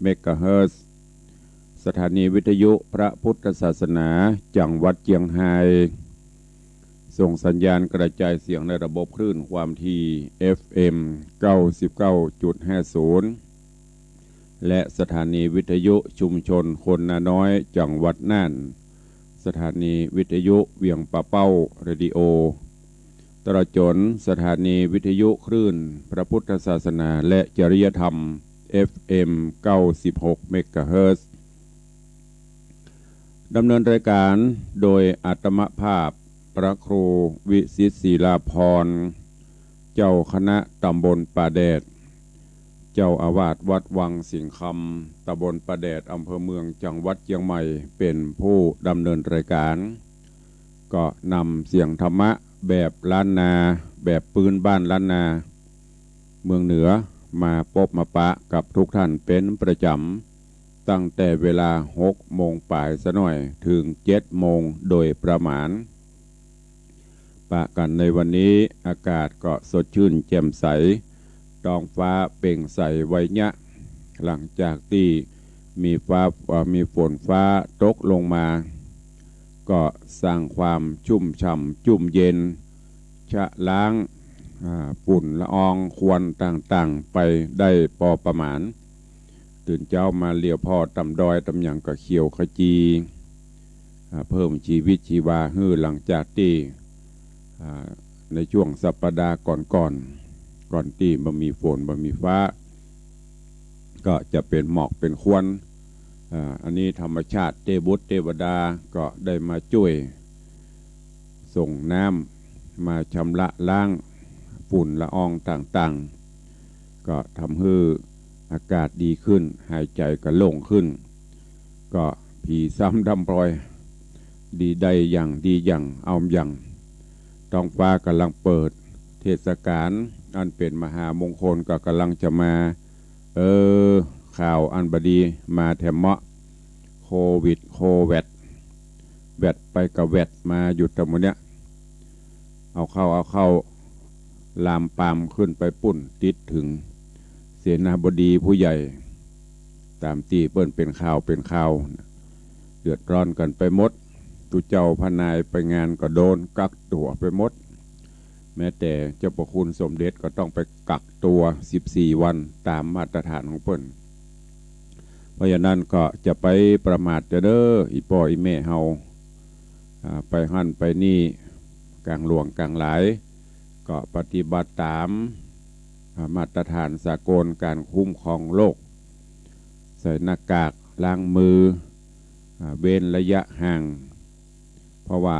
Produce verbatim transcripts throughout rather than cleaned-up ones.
เมกะเฮิรตซ์ สถานีวิทยุพระพุทธศาสนาจังหวัดเจียงฮาย ส่งสัญญาณกระจายเสียงในระบบคลื่นความถี่ เอฟเอ็ม เก้าสิบเก้าจุดห้าศูนย์ และสถานีวิทยุชุมชนคนนาน้อยจังหวัดน่าน สถานีวิทยุเวียงป่าเป้าเรดิโอ ตลอดจ๋นสถานีวิทยุคลื่นพระพุทธศาสนาและจริยธรรม เอฟเอ็ม เก้าสิบหก เมกะเฮิรตซ์ ดำเนินรายการโดยอาตมาภาพพระครูวิสิตศิลาภรณ์ เจ้าคณะตำบลป่าแดด เจ้าอาวาสวัดวังสิงห์คำ ตำบลป่าแดด อำเภอเมือง จังหวัดเจียงใหม่ เป๋นผู้ดำเนินรายการ ก็นำเสียงธรรมะแบบล้านนา แบบปื้นบ้านล้านนา เมืองเหนือ มาปบมาปะกับทุกท่านเป๋นประจ๋ำ ตั้งแต่เวลาหกโมงป๋ายสะหน่อย เถิงเจ็ดโมงโดยประมาณ ปะกั๋นในวันนี้ อากาศก็สดชื่นแจ่มใส ท้องฟ้าเปล่งใสไวเยียะ หลังจากตี้มีฟ้า เอ่อ มีฝนฟ้าตกลงมา ก็สร้างความชุ่มฉ่ำจุ่มเย็น ชะล้าง อ่า ฝุ่นละอองควันต่างๆ ไปได้ปอประมาณ ตื่นเจ๊ามาเลี้ยวผ่อต๋ามดอยต๋ามหยังก็เขียวขจี อ่า เพิ่มชีวิตชีวาหื้อ หลังจากตี้ อ่า ในช่วงสัปดาห์ก่อนๆ ก่อนตี้บ่มีฝนบ่มีฟ้า ก็จะเป๋นหมอกเป๋นควัน อ่า อันนี้ธรรมชาติเตบุตรเตวดาก็ได้มาจ้วย ส่งน้ำมาชำระล้างฝุ่นละอองต่างๆ ก็ทำหื้ออากาศดีขึ้น หายใจ๋ก็โล่งขึ้น ก็ผีซ้ำดำพลอย ดีได้อย่าง ดีอย่าง เอาอย่าง ท้องฟ้าก่ำลังเปิด เทศกาลอันเป๋นมหามงคลก็ก่ำลังจะมา เออ ข่าวอันบ่ดีมาแถมเมาะ โควิด โคแวด แวดไปก็แวดมาอยู่ตะหมู่เนี้ย เอาเข้า เอาเข้า ลามปามขึ้นไปปู๊น ติดเถิงเสนาบดีผู้ใหญ่ ต๋ามตี้เปิ้นเป๋นข่าว เป๋นข่าว เดือดร้อนกั๋นไปหมด ตุ๊เจ้าพระนายไปงานก็โดนกักตั๋วไปหมด แม้แต่เจ้าพระคุณสมเด็จก็ต้องไปกักตั๋วสิบสี่วันต๋ามมาตรฐานของเปิ้น เพราะฉะนั้นก็จะไปประมาทจะเด้อ อี่ป้ออี่แม่เฮา อ่า ไปหั้นไปนี่ ก๋างหลวงก๋างหลาย ก็ปฏิบัติต๋าม อ่า มาตรฐานสากลก๋านคุ้มครองโรค ใส่หน้ากาก ล้างมือ อ่า เว้นระยะห่าง เพราะว่า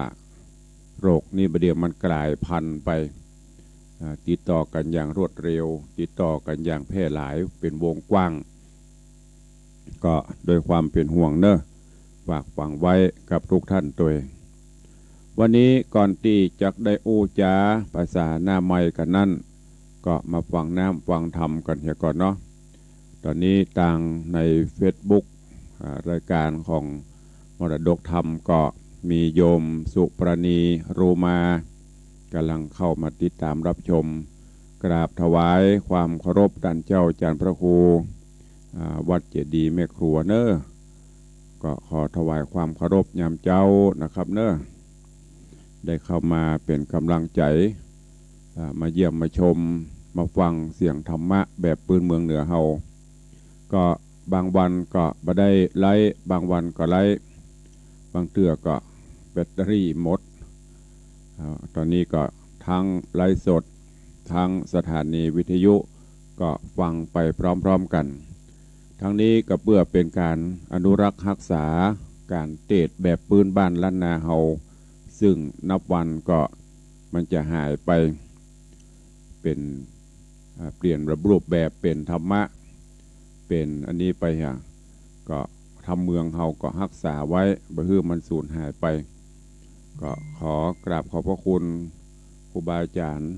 โรคนี้บ่าเดี่ยวมันกลายพันธุ์ไป อ่า ติดต่อกั๋นอย่างรวดเร็ว ติดต่อกั๋นอย่างแพร่หลายเป๋นวงกว้าง ก็ด้วยความเป๋นห่วงเนาะ ฝากฝังไว้กับทุกท่านตวย วันนี้ก่อนตี้จะได้อู้จ๋าภาษาหน้าใหม่กั๋นนั้น ก็มาฟังน้ำฟังธรรมกั๋นเหียก่อนเนาะ ต๋อนนี้ตางในเฟซบุ๊ก อ่า รายการของมรดกธรรมก็มีโยมสุปราณี รูมา ก่ำลังเข้ามาติดต๋ามรับชม กราบถวายความเคารพต้านเจ้าจารย์พระครู อ่า วัดเจดีย์แม่ครัวเนาะ ก็ขอถวายความเคารพยามเจ๊านะครับเนาะ ได้เข้ามาเป๋นก๋ำลังใจ๋ อ่า มาเยี่ยมมาชม มาฟังเสียงธรรมะแบบปื้นเมืองเหนือเฮา ก็บางวันก็บ่ได้ไลฟ์ บางวันก็ไลฟ์ บางเตื้อก็แบตเตอรี่หมด อ่า ต๋อนนี้ก็ทั้งไลฟ์สด ทั้งสถานีวิทยุ ก็ฟังไปพร้อมๆ กั๋น ทั้งนี้ก็เปื้อเป๋นก๋านอนุรักษ์ฮักษาก๋านเตสน์แบบปื้นบ้านล้านนาเฮา ซึ่งนับวันก็มันจะหายไป เป๋น อ่า เปลี่ยนรูปแบบเป๋นธรรมะ เป๋นอันนี้ไปฮะ ก็ธรรมเมืองเฮาก็ฮักษาไว้ บ่หื้อมันสูญหายไป ก็ขอกราบขอบพระคุณครูบาอาจ๋ารย์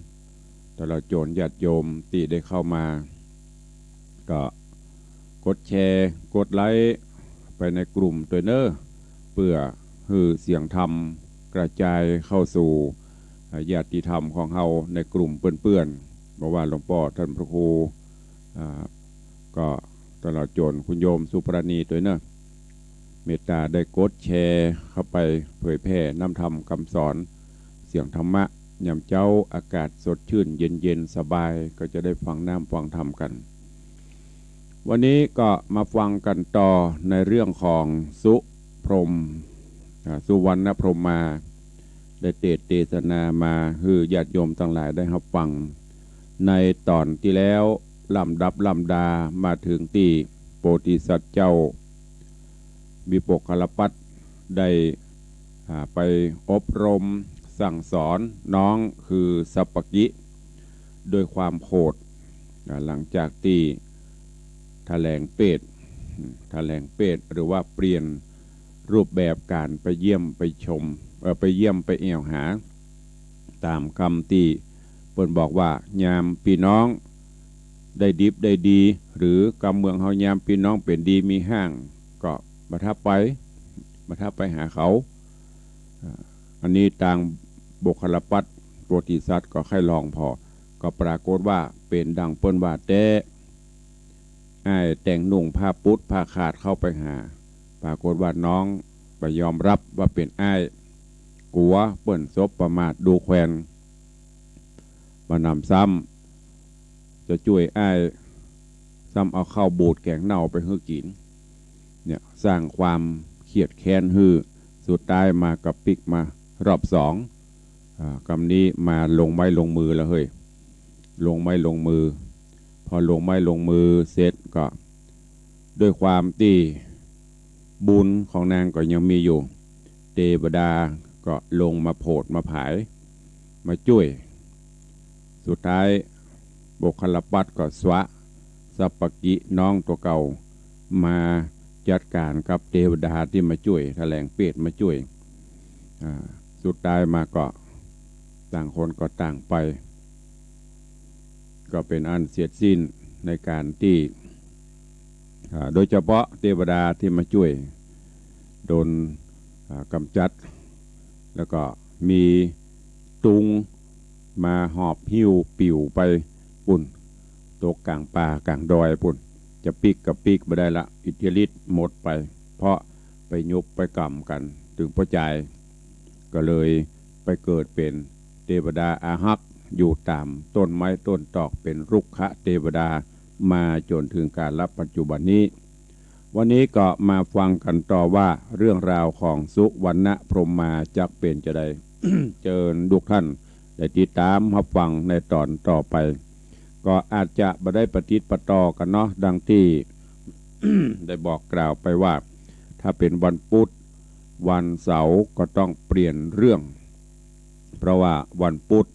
ตลอดจ๋นญาติโยมตี้ได้เข้ามา ก็กดแชร์ กดไลก์ไปในกลุ่มตวยเนาะ เปื้อหื้อเสียงธรรมกระจายเข้าสู่ อ่า ญาติธรรมของเฮาในกลุ่มเปื้อนๆ บ่ว่าหลวงป้อต้านพระครู อ่า ก็ ตลอดจ๋นคุณโยมสุปราณีตวยเนาะ เมตตาได้กดแชร์เข้าไปเผยแผ่น้ำธรรมกำสอน เสียงธรรมะ ยามเจ๊าอากาศสดชื่นเย็นๆ สบาย ก็จะได้ฟังน้ำฟังธรรมกั๋น วันนี้ก็มาฟังกั๋นต่อในเรื่องของสุพรหม อ่า สุวรรณพรหมา ได้เตสน์เตสนามาหื้อญาติโยมตังหลายได้ฮับฟัง ในต๋อนตี้แล้ว ลำดับลำดามาเถิงตี้โพธิสัตว์เจ้า วิโปคคัลลปัตตร์ได้ อ่า ไปอบรมสั่งสอนน้องคือสัปปกิ ด้วยความโขด อ่า หลังจากตี้แถลงเปต แถลงเปต หรือว่าเปลี่ยนรูปแบบก๋านไปเยี่ยมไปชม เอ่อ ไปเยี่ยมไปแอ่วหา ต๋ามกำตี้เปิ้นบอกว่า ยามปี้น้องได้ดิบได้ดี หรือกำเมืองเฮายามปี้น้องเป๋นดีมีฮ้าง ก็บ่ถ้าไป บ่ถ้าไปหาเขา อ่า อันนี้ตางโพคคัลลปัตตร์โพธิสัตว์ก็ใค่ลองผ่อ ก็ปรากฏว่าเป๋นดังเปิ้นว่าแต๊ อ้ายแต่งนุ่งผ้าปุ๊ดผ้าขาดเข้าไปหา ปรากฏว่าน้องบ่ยอมฮับว่าเป๋นอ้าย กั๋วเปิ้นสบประมาทดูแควน บ่หนำซ้ำจะจ้วยอ้าย ซ้ำเอาข้าวบูดแก๋งเน่าไปหื้อกิ๋น เนี่ย สร้างความเคียดแค้นหื้อ สุดท้ายมาก็ปิ๊กมารอบสอง อ่า กำนี้มาลงไม้ลงมือแล้วเฮ้ย ลงไม้ลงมือ พอลงไม้ลงมือเสร็จก็ ด้วยความตี้บุญของนางก็ยังมีอยู่ เตวดาก็ลงมาโผดมาผาย มาจ้วย สุดท้ายโพคคัลลปัตตร์ก็สวะสัปปกิน้องตั๋วเก่า มาจัดก๋านกับเตวดาตี้มาจ้วย แถลงเปตมาจ้วย อ่า สุดท้ายมาก็ต่างคนก็ต่างไป ก็เป๋นอันเสร็จสิ้นในก๋านตี้ อ่า โดยเฉพาะเตวดาตี้มาจ้วย โดน อ่า ก๋ำจัด แล้วก็มีตุงมาหอบหิ้วปิ๋วไปปุ้น ตกก๋างป่าก๋างดอยปุ้น จะปิ๊กก็ปิ๊กบ่ได้ละ อิทธิฤทธิ์หมดไป เพราะไปยุบไปก๋ำกั๋น ตึงป้อจาย ก็เลยไปเกิดเป๋นเตวดาอาฮัก อยู่ต๋ามต้นไม้ต้นตอก เป๋นรุกขเตวดา มาจ๋นเถิงกาลปัจจุบันนี้ วันนี้ก็มาฟังกั๋นต่อว่าเรื่องราวของสุวรรณพรหมาจักเป๋นจาใด เจิญทุกท่านได้ติดต๋ามฮับฟังในต๋อนต่อไป ก็อาจจะบ่ได้ปะติดปะต่อกั๋นเนาะ ดังตี้ ได้บอกกล่าวไปว่า ถ้าเป๋นวันพุธ วันเสาร์ก็ต้องเปลี่ยนเรื่อง เพราะว่าวันพุธ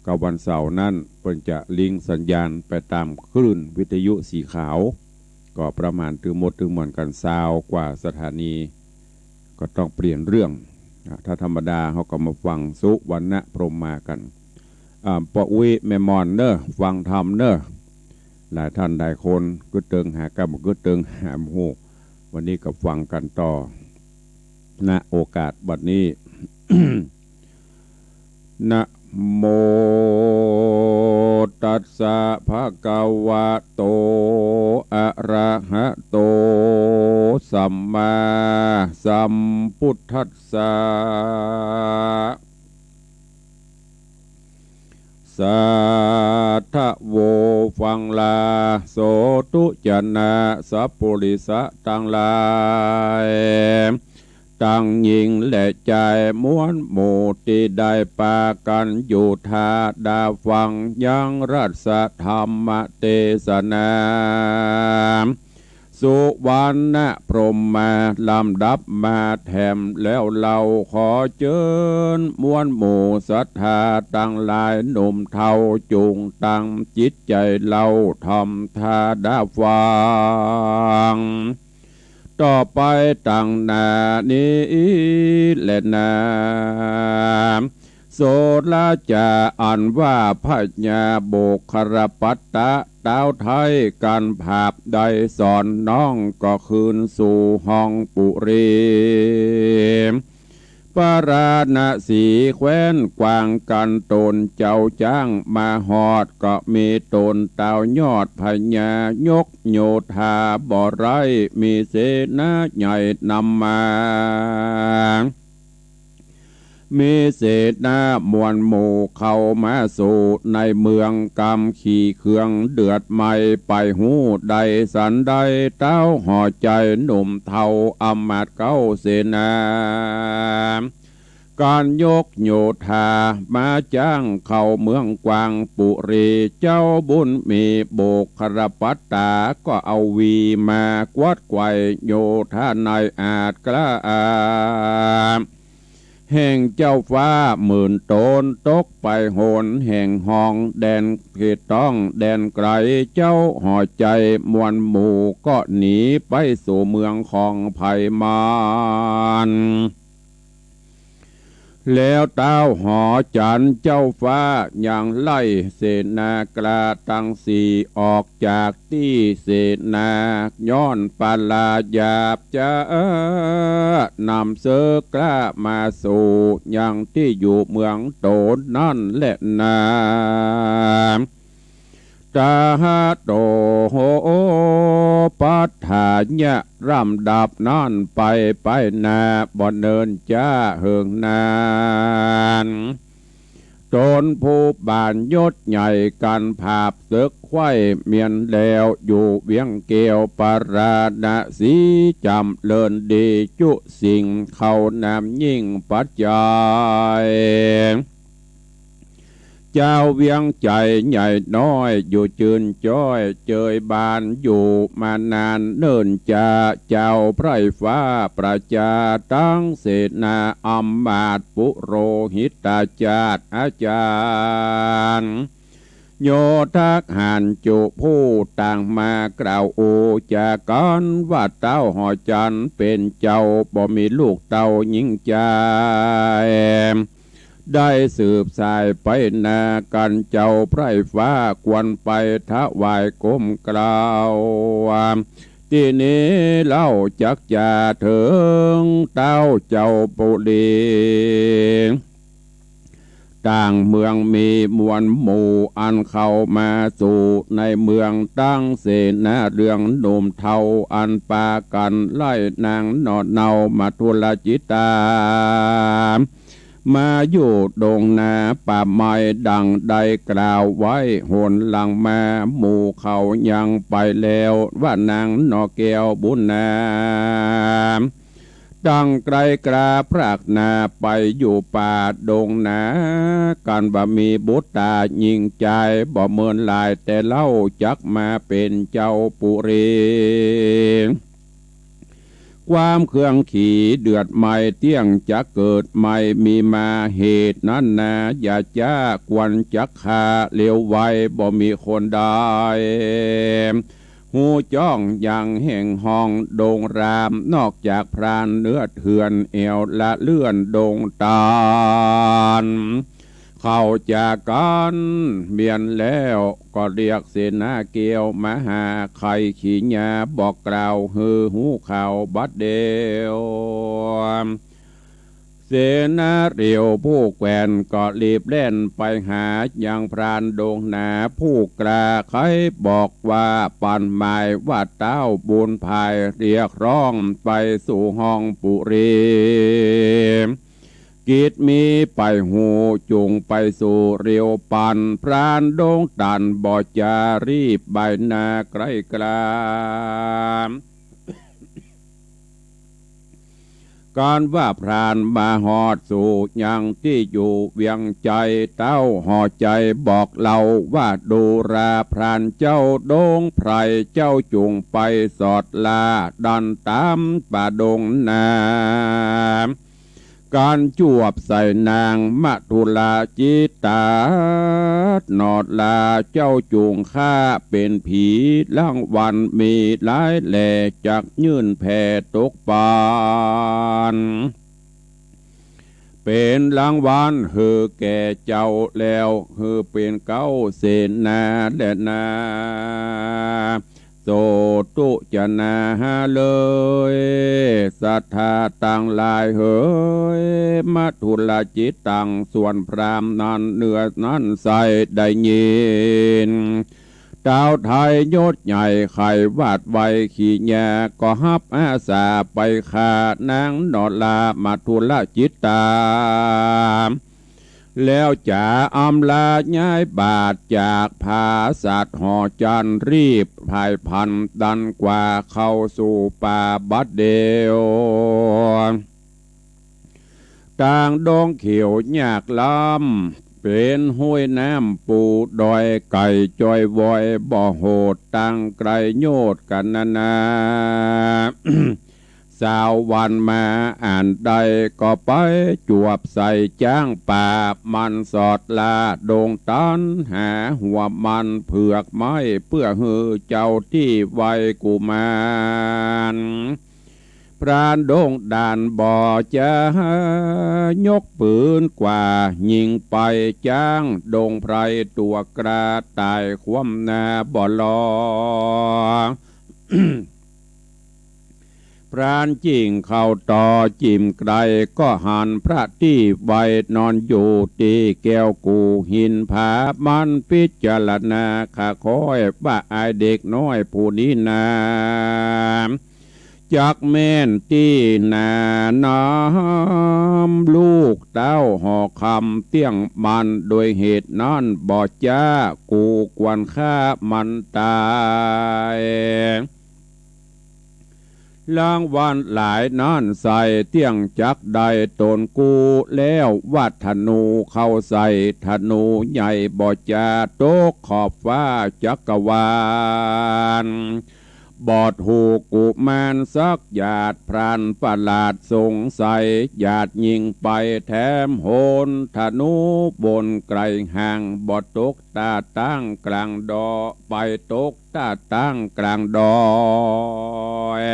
กับวันเสาร์นั้นเปิ้นจะลิงก์สัญญาณไปต๋ามคลื่นวิทยุสีขาว ก็ประมาณตึงหมดตึงเหมือนกั๋นซาวกว่าสถานี ก็ต้องเปลี่ยนเรื่อง อ่า ถ้าธรรมดาเฮาก็มาฟังสุวรรณพรหมากั๋น อ่า ป้ออุ๊ยแม่หม่อนเน่อ ฟังธรรมเน่อ หลายท่านหลายคนกึ๊ดเติงหากั๋น บ่กึ๊ดเติงหาบ่ฮู้ วันนี้ก็ฟังกั๋นต่อ ณ โอกาสบัดนี้ นะโม ตัสสะ ภะคะวะโต อะระหะโต สัมมาสัมพุทธัสสะ สาธะโว ฟังลา โสธุจะนะ สัพปุริสะตังหลาย ตังญิงและจาย มวลหมู่ตี้ได้ปากั๋นอยู่ทาดาฟังยังราชธรรมเตสนา สุวรรณพรหมาลำดับมาแถมแล้วเล่า ขอเจิญมวลหมู่ศรัทธาตังหลาย หนุ่มเฒ่าจุ่งตั้งจิตใจ๋เล่า ทำทาดาฟัง ต่อไปตังหน้านี้แลนา โสราจาอันว่าพญาโบคครปัตตะ ตาวไท้กั๋นผาบได้สอนน้องก็คืนสู่ห้องปุรี พ ปาราณสีแคว้นกวางกันตน เจ้าจ๊างมาฮอด ก็มีตนต้าวยอดพญายกโยธาบ่ไร้ มีเสนาใหญ่นำมา มีเสนามวลหมู่เข้ามาสู่ในเมือง กำขี่เคืองเดือดไหม้ ไปฮู้ได้สันใด ต้าวหอใจ๋หนุ่มเฒ่าอำมาตย์เก๊าเสนา ก๋านยกโยธามาจ๊างเข้าเมืองกวางปุรี เจ้าบุญมีบุคคลปัตตา ก็เอาวีมากวัดไขว่โยธาในอาจกล้า แห่งเจ้าฟ้าหมื่นต๋น ตกไปหนแห่งห้องแดนเขตต้องแดนไกล เจ้าหอใจ๋มวลหมู่ก็หนีไปสู่เมืองของไพมาร แล้วต้าวหอจันทร์เจ้าฟ้ายังไล่เสนากล้าตังสี่ออกจากตี้เสนา ย้อนปลาหยาบจ๊า นำเสิกล้ามาสู่ยังตี้อยู่เมืองต๋นนั้นแลนา ตาหะโตโห ปัฏฐาเยียะ ลำดับนั้นไป ไปหน้าบ่เนิ่นจ๊าเหิงนาน ต๋นผู้บานยศใหญ่ ก๋านผาบเสิกไขว่เมียนแล้ว อยู่เวียงแก้วปาราณสี จ๋ำเริญดีจุสิ่ง เข้านามยิ่งปัจจัย เจ้าเวียงใจ๋ใหญ่น้อย อยู่จืนจ้อยเจยบาน อยู่มานานเนิ่นจ๊า เจ้าไพร่ฟ้าประจาตังเสนา อำมาตย์ปุโรหิตาจารย์อาจารย์ โยธกหารจุผู้ต่างมากล่าวโอจากั๋นว่า ต้าวหอจันทร์เป๋นเจ้า บ่มีลูกเต้าญิงจาย ได้สืบสายไปนากั๋น เจ้าไพร่ฟ้าควรไปถวายก้มเกล้า ตี้นี้เล่าจักจะเถิงเต้าเจ้าปุรี ต่างเมืองมีมวลหมู่ อันเข้ามาสู่ในเมืองตังเสนา เรื่องหนุ่มเฒ่าอันปากั๋นไล่นางหน่อเนามัทธุลจิตตา มาอยู่ดงนาป่าไม้ดังได้กล่าวไว้หนหลังมา หมู่เขายังไปแล้วว่านางหน่อแก้วบุญนา ดังไกลกล้าพรากหน้าไปอยู่ป่าดงนา กั๋นบ่มีบุตราญิงจาย บ่เมินหลายแต่เล่าจักมาเป๋นเจ้าปุรี ความเคืองขีเดือดไหม้เตี้ยงจักเกิด ไม่มีมาเหตุนั้นนา อย่าจ๊าควรจักฆ่าเร็วไว บ่มีคนใดฮู้จ้องยังแห่งห้องดงราม นอกจากพรานเนื้อเถื่อนแอ่วละเลื่อนดงตาล เข้าจากั๋นเมียนแล้ว ก็เรียกเสนาแก้วมาหา ไขขีญาบอกกล่าวหื้อฮู้ข่าวบัดเดียว เสนาเรียวผู้แขวนก็รีบแล่นไปหายังพรานดงนาผู้กล้า ไขบอกว่าปั๋นหมายว่าต้าวบุญภายเรียกร้องไปสู่ห้องปุรี กิจมีไปฮู้จุ่งไปสู่เรียวปั๋น พรานดงตาลบ่จารีบใบหน้าไกลกล้า กั๋นว่าพรานมาฮอดสู่ยังตี้อยู่เวียงใจ๋ ต้าวหอใจ๋บอกเล่าว่าดูราพรานเจ้าดงไพร เจ้าจุ่งไปสอดล่าดันต๋ามป่าดงนา กั๋นจวบใส่นางมัทธุลจิตตา หนอดลาเจ้าจุ่งข้าเป๋นผี รางวัลมีหลายแหล่ จักยื่นแผ่ตกปั๋น เป๋นรางวัลหื้อแก่เจ้าแล้ว หื้อเป๋นเก๊าเสนาแลนา โตตุจะนาเลย ศรัทธาตังหลายเหย มัทธุรจิตตัง ส่วนพราหมณ์นั้นเนื้อนั้นใส่ได้ยิน เต้าไทยยศใหญ่ใค่หวาดไหวขี้ยา ก็ฮับอาสาไปฆ่านางนอรามัทธุรจิตตา แล้วจ๋าอำลาย้ายบาทจากผาสัตว์หอจันทร์ รีบผายพลันดันกว่าเข้าสู่ป่าบัดเดียว ตางดงเขียวยากล้ำ เป๋นห้วยน้ำปูดอย ไก่จ้อยวอยบ่โหด ตังไกลโยชน์กั๋นนานา สาววันมาอันใด ก็ไปจวบใส่จ๊างป่า มันสอดลาดงตัน หาหัวมันเผือกไม้ เปื้อหื้อเจ้าตี้ไว้กุมาร พรานดงด่านบ่จ๋ายกปืนกว่า ยิงไปจ๊างดงไพรตั๋วกล้า ต๋ายคว่ำหน้าบ่ลอ พรานจิ่งเข้าต่อจิ่มไกล ก็หันพระตี้ไว้นอนอยู่ตี้แก้วกูหินผา มันพิจารณาข้าค้อยว่า อายเด็กน้อยผู้นี้นา จักแม่นตี้นา นำลูกเต้าหอคำเตี้ยงมัน โดยเหตุนั้นบ่จ๋า กูควรฆ่ามันต๋าย ลางวันหลายนั้นใส่ เตี้ยงจักได้ต๋นกู้ แล้ววาดธนูเข้าใส่ ธนูใหญ่บ่จ๋า ตกขอบฟ้าจักรวาล บ่ถูกกุมารสักหยาด พรานประหลาดสงสัย หยาดยิงไปแถมหน ธนูบนไกลห่าง บ่ตกตาตั้งกลางดอ ไปตกตาตั้งกลางดอย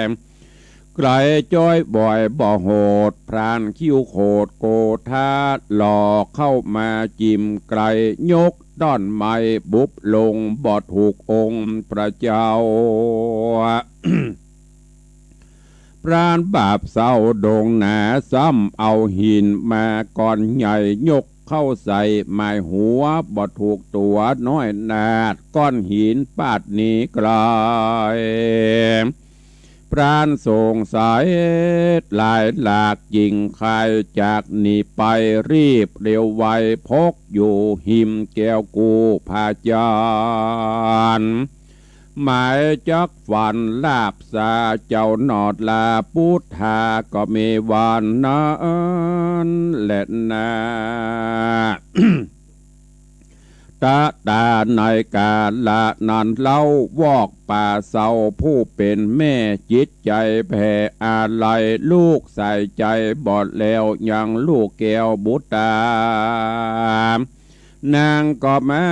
ไกลจ้อยบ่อยบ่โหด พรานคิ้วโขดโกธา หลอกเข้ามาจิ่มไกล ยกต้อนไม้บุบลง บ่ถูกองค์พระเจ้า พรานบาปเศร้าดงหนา ซ้ำเอาหินมาก้อนใหญ่ ยกเข้าใส่หมายหัว บ่ถูกตั๋วน้อยนาด ก้อนหินปาดหนีไกล พรานสงสัยหลายหลาก จิ่งคายจากหนีไป รีบเร็วไว พกอยู่หิมแก้วกู้ผาจารย์ หมายจักฝันลาบสา เจ้าหนอดลาปุทธา ก็มีวันนั้นแหละนา ตะตาในกาละนั้นเล่า วอกป่าเศร้าผู้เป๋นแม่ จิตใจ๋แผ่อาลัย ลูกสายใจ๋บ่แลว ยังลูกแก้วบุตรา นางก็มา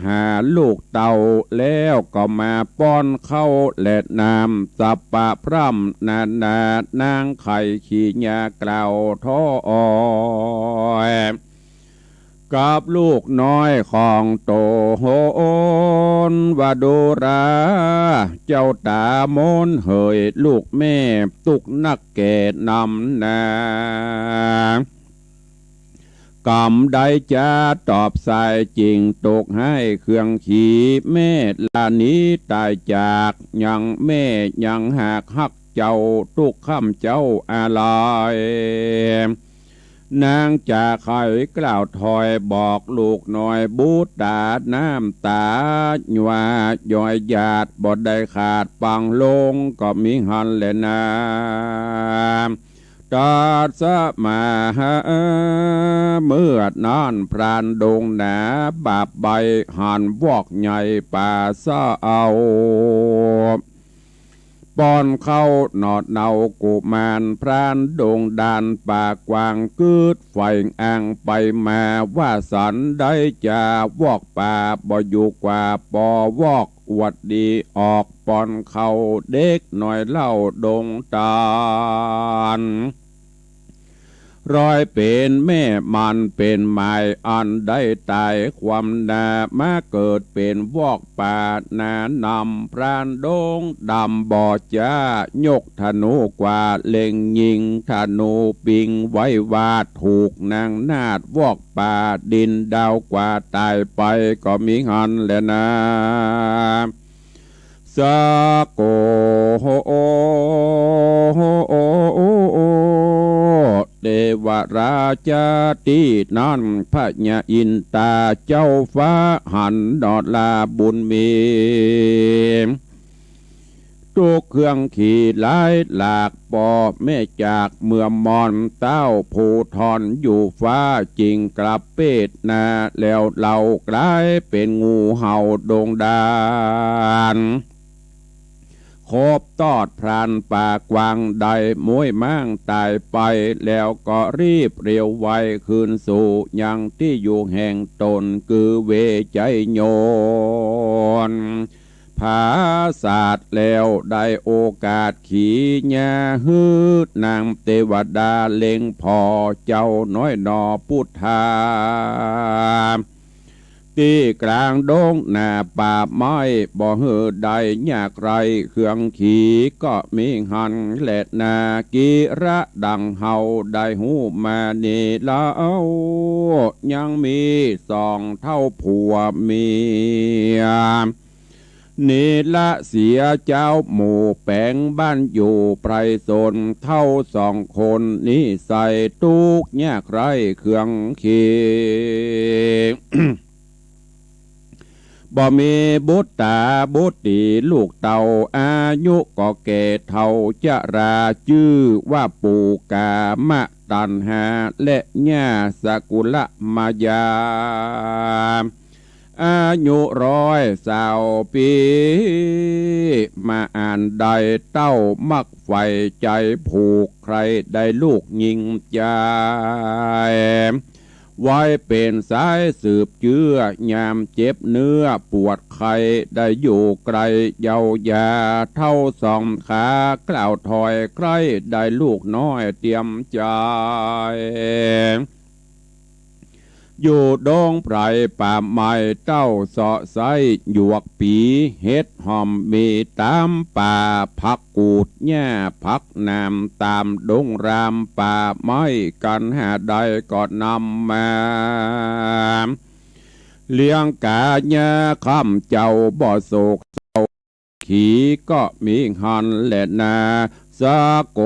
หาลูกเต้า แล้วก็มาป้อนข้าวและน้ำ สัพพะพร่ำนานา นางไข้ขี้ยากล่าวท้อออย กับลูกน้อยของต๋นว่า ดูรา เจ้าต๋ามนเหย ลูกแม่ตุ๊กข์นักแก่นำนา กำใดจะตอบสาย จิ่งตกไห้เคืองขี แม่ลาหนีต๋ายจาก ยังแม่ยังหากฮักเจ้า ตุ๊กข์ค่ำเจ้าอาลัย นางจะไขกล่าวถอย บอกลูกน้อยบุตรา น้ำต๋าว่าย้อยหยาด บ่ได้ขาดปังลง ก็มีหั้นแลนา ตัสมาหา เมื่อนั้นพรานดงหนา บาปใบ้หันวอกใหญ่ป่าเศร้า ป้อนข้าวหนอดเนากุมาร พรานดงด่านป่ากว้าง กึ๊ดไฟอ่างไปมา ว่าสันใดจะวอกป่า บ่อยู่กว่าปอวอก อวดดีออกป้อนข้าว เด็กน้อยเล่าดงตาน ร้อยเป๋นแม่มันเป๋นหมายอันได้ต๋ายความนา มาเกิดเป๋นวอกป่าหน้านำ พรานดงดำบ่จ๊า ยกธนูกว่าเล็งยิง ธนูปิงไว้วาดถูกนางนาฏวอกป่า ดินดาวกว่าต๋ายไป ก็มีหั้นแหละนา สาโก เตวราชา ตี้นั้นพญาอินตาเจ้าฟ้าหันหนอลาบุญมี ตุ๊กเครื่องขี่หลายหลาก ป้อแม่จากเมืองมอน เต้าภูธรอยู่ฟ้า จิ่งกลับเปตนา แล้วเฮากล๋ายเป๋นงูเห่าดงดาน คบตอดพรานป่ากวาง ได้ม้วยม้างต๋ายไป แล้วก็รีบเร็วไว คืนสู่ยังตี้อยู่แห่งต๋น คือเวไชยโยน ผาสาทแล้วได้โอกาสขี่ยา หื้อนางเตวดาเล็งผ่อ เจ้าน้อยหนอปุทธา ตี้กลางดงหน้าป่าไม้ บ่หื้อได้ยากไร้เครื่องขี่ ก็มีหั้นแหละนา กิระดังเฮาได้ฮู้มานี้แล้ว ยังมีสองเฒ่าผัวเมีย นี้ละเสียเจ้าหมู่แป๋งบ้านอยู่ไพรสน เฒ่าสองคนนิสัยตุ๊กข์ยากไร้เครื่องขี่ บ่มีบุตราบุตรีลูกเต้า อายุก็แก่เฒ่าชรา จื้อว่าปู๋กามตัณหา และย่าสกุลมายา อายุร้อยซาวปี๋ มาอั้นได้เต้ามักใฝ่ใจ๋ผูก ใคร่ได้ลูกญิงจาย ไว้เป๋นสายสืบเจื้อ ยามเจ็บเนื้อปวดไข้ ได้อยู่ไกลเยียวยา เฒ่าสองขากล่าวถอย ใคร่ได้ลูกน้อยเตียมใจ๋ อยู่ดงไพรป่าไม้ เต้าเซาะไส้หยวกปี เห็ดหอมมีต๋ามป่า ผักกูดหญ้าผักหนาม ต๋ามดงรามป่าไม้ กั๋นหาได้ก็นำมา เลี้ยงก๋ายาค่ำเจ๊า บ่โศกเศร้า ขี่ก็มีหั้นแหละนา สาโก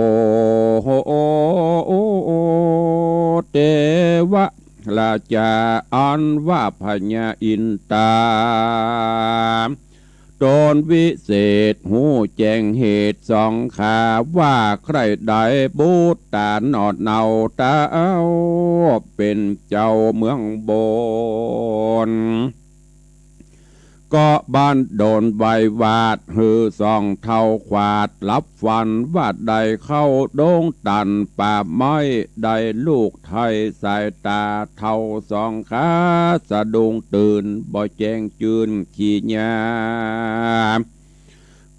เตวราชา อันว่าพญาอินตา ต๋นวิเศษฮู้แจ้งเหตุสองขา ว่าใคร่ได้บุตราหนอเนา เต้าเป๋นเจ้าเมืองบน ก็บันดลไว้วาด หื้อสองเฒ่าขวาดหลับฝัน ว่าได้เข้าดงตันป่าไม้ ได้ลูกไท้สายต๋า เฒ่าสองขาสะดุ้งตื่น บ่แจ้งจื้นขี้ยา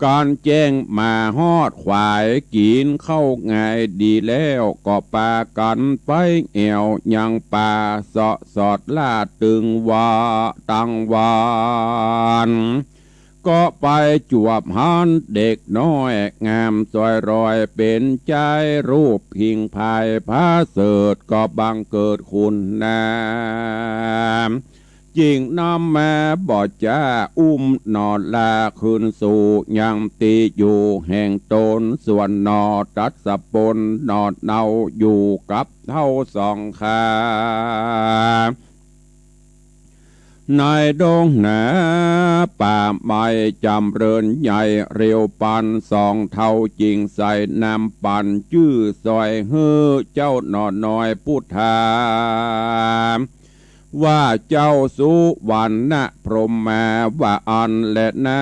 ก๋านแจ้งมาฮอดขวาย กิ๋นข้าวงายดีแล้ว ก็ปากั๋นไปแอ่วยังป่า เซาะสอดล่าตึงว่าตังวัน ก็ไปจวบหันเด็กน้อย งามสวยรอยเป๋นจาย รูปผิงพายผาเสริฐ ก็บังเกิดคุณนาม จิ่งนำมาบ่จ๊า อุ้มหนอลาคืนสู่ยังตี้อยู่แห่งต๋น ส่วนหนอตัสสะปนหนอเนา อยู่กับเฒ่าสองขา ในดงหนาป่าไม้จ๋ำเริญใหญ่ เร็วปันสองเฒ่าจิ่งใส่น้ำปั่น จื้อซอยหื้อเจ้าหนอน้อยปุทธา ว่าเจ้าสุวรรณพรหมา ว่าอั้นแหละนา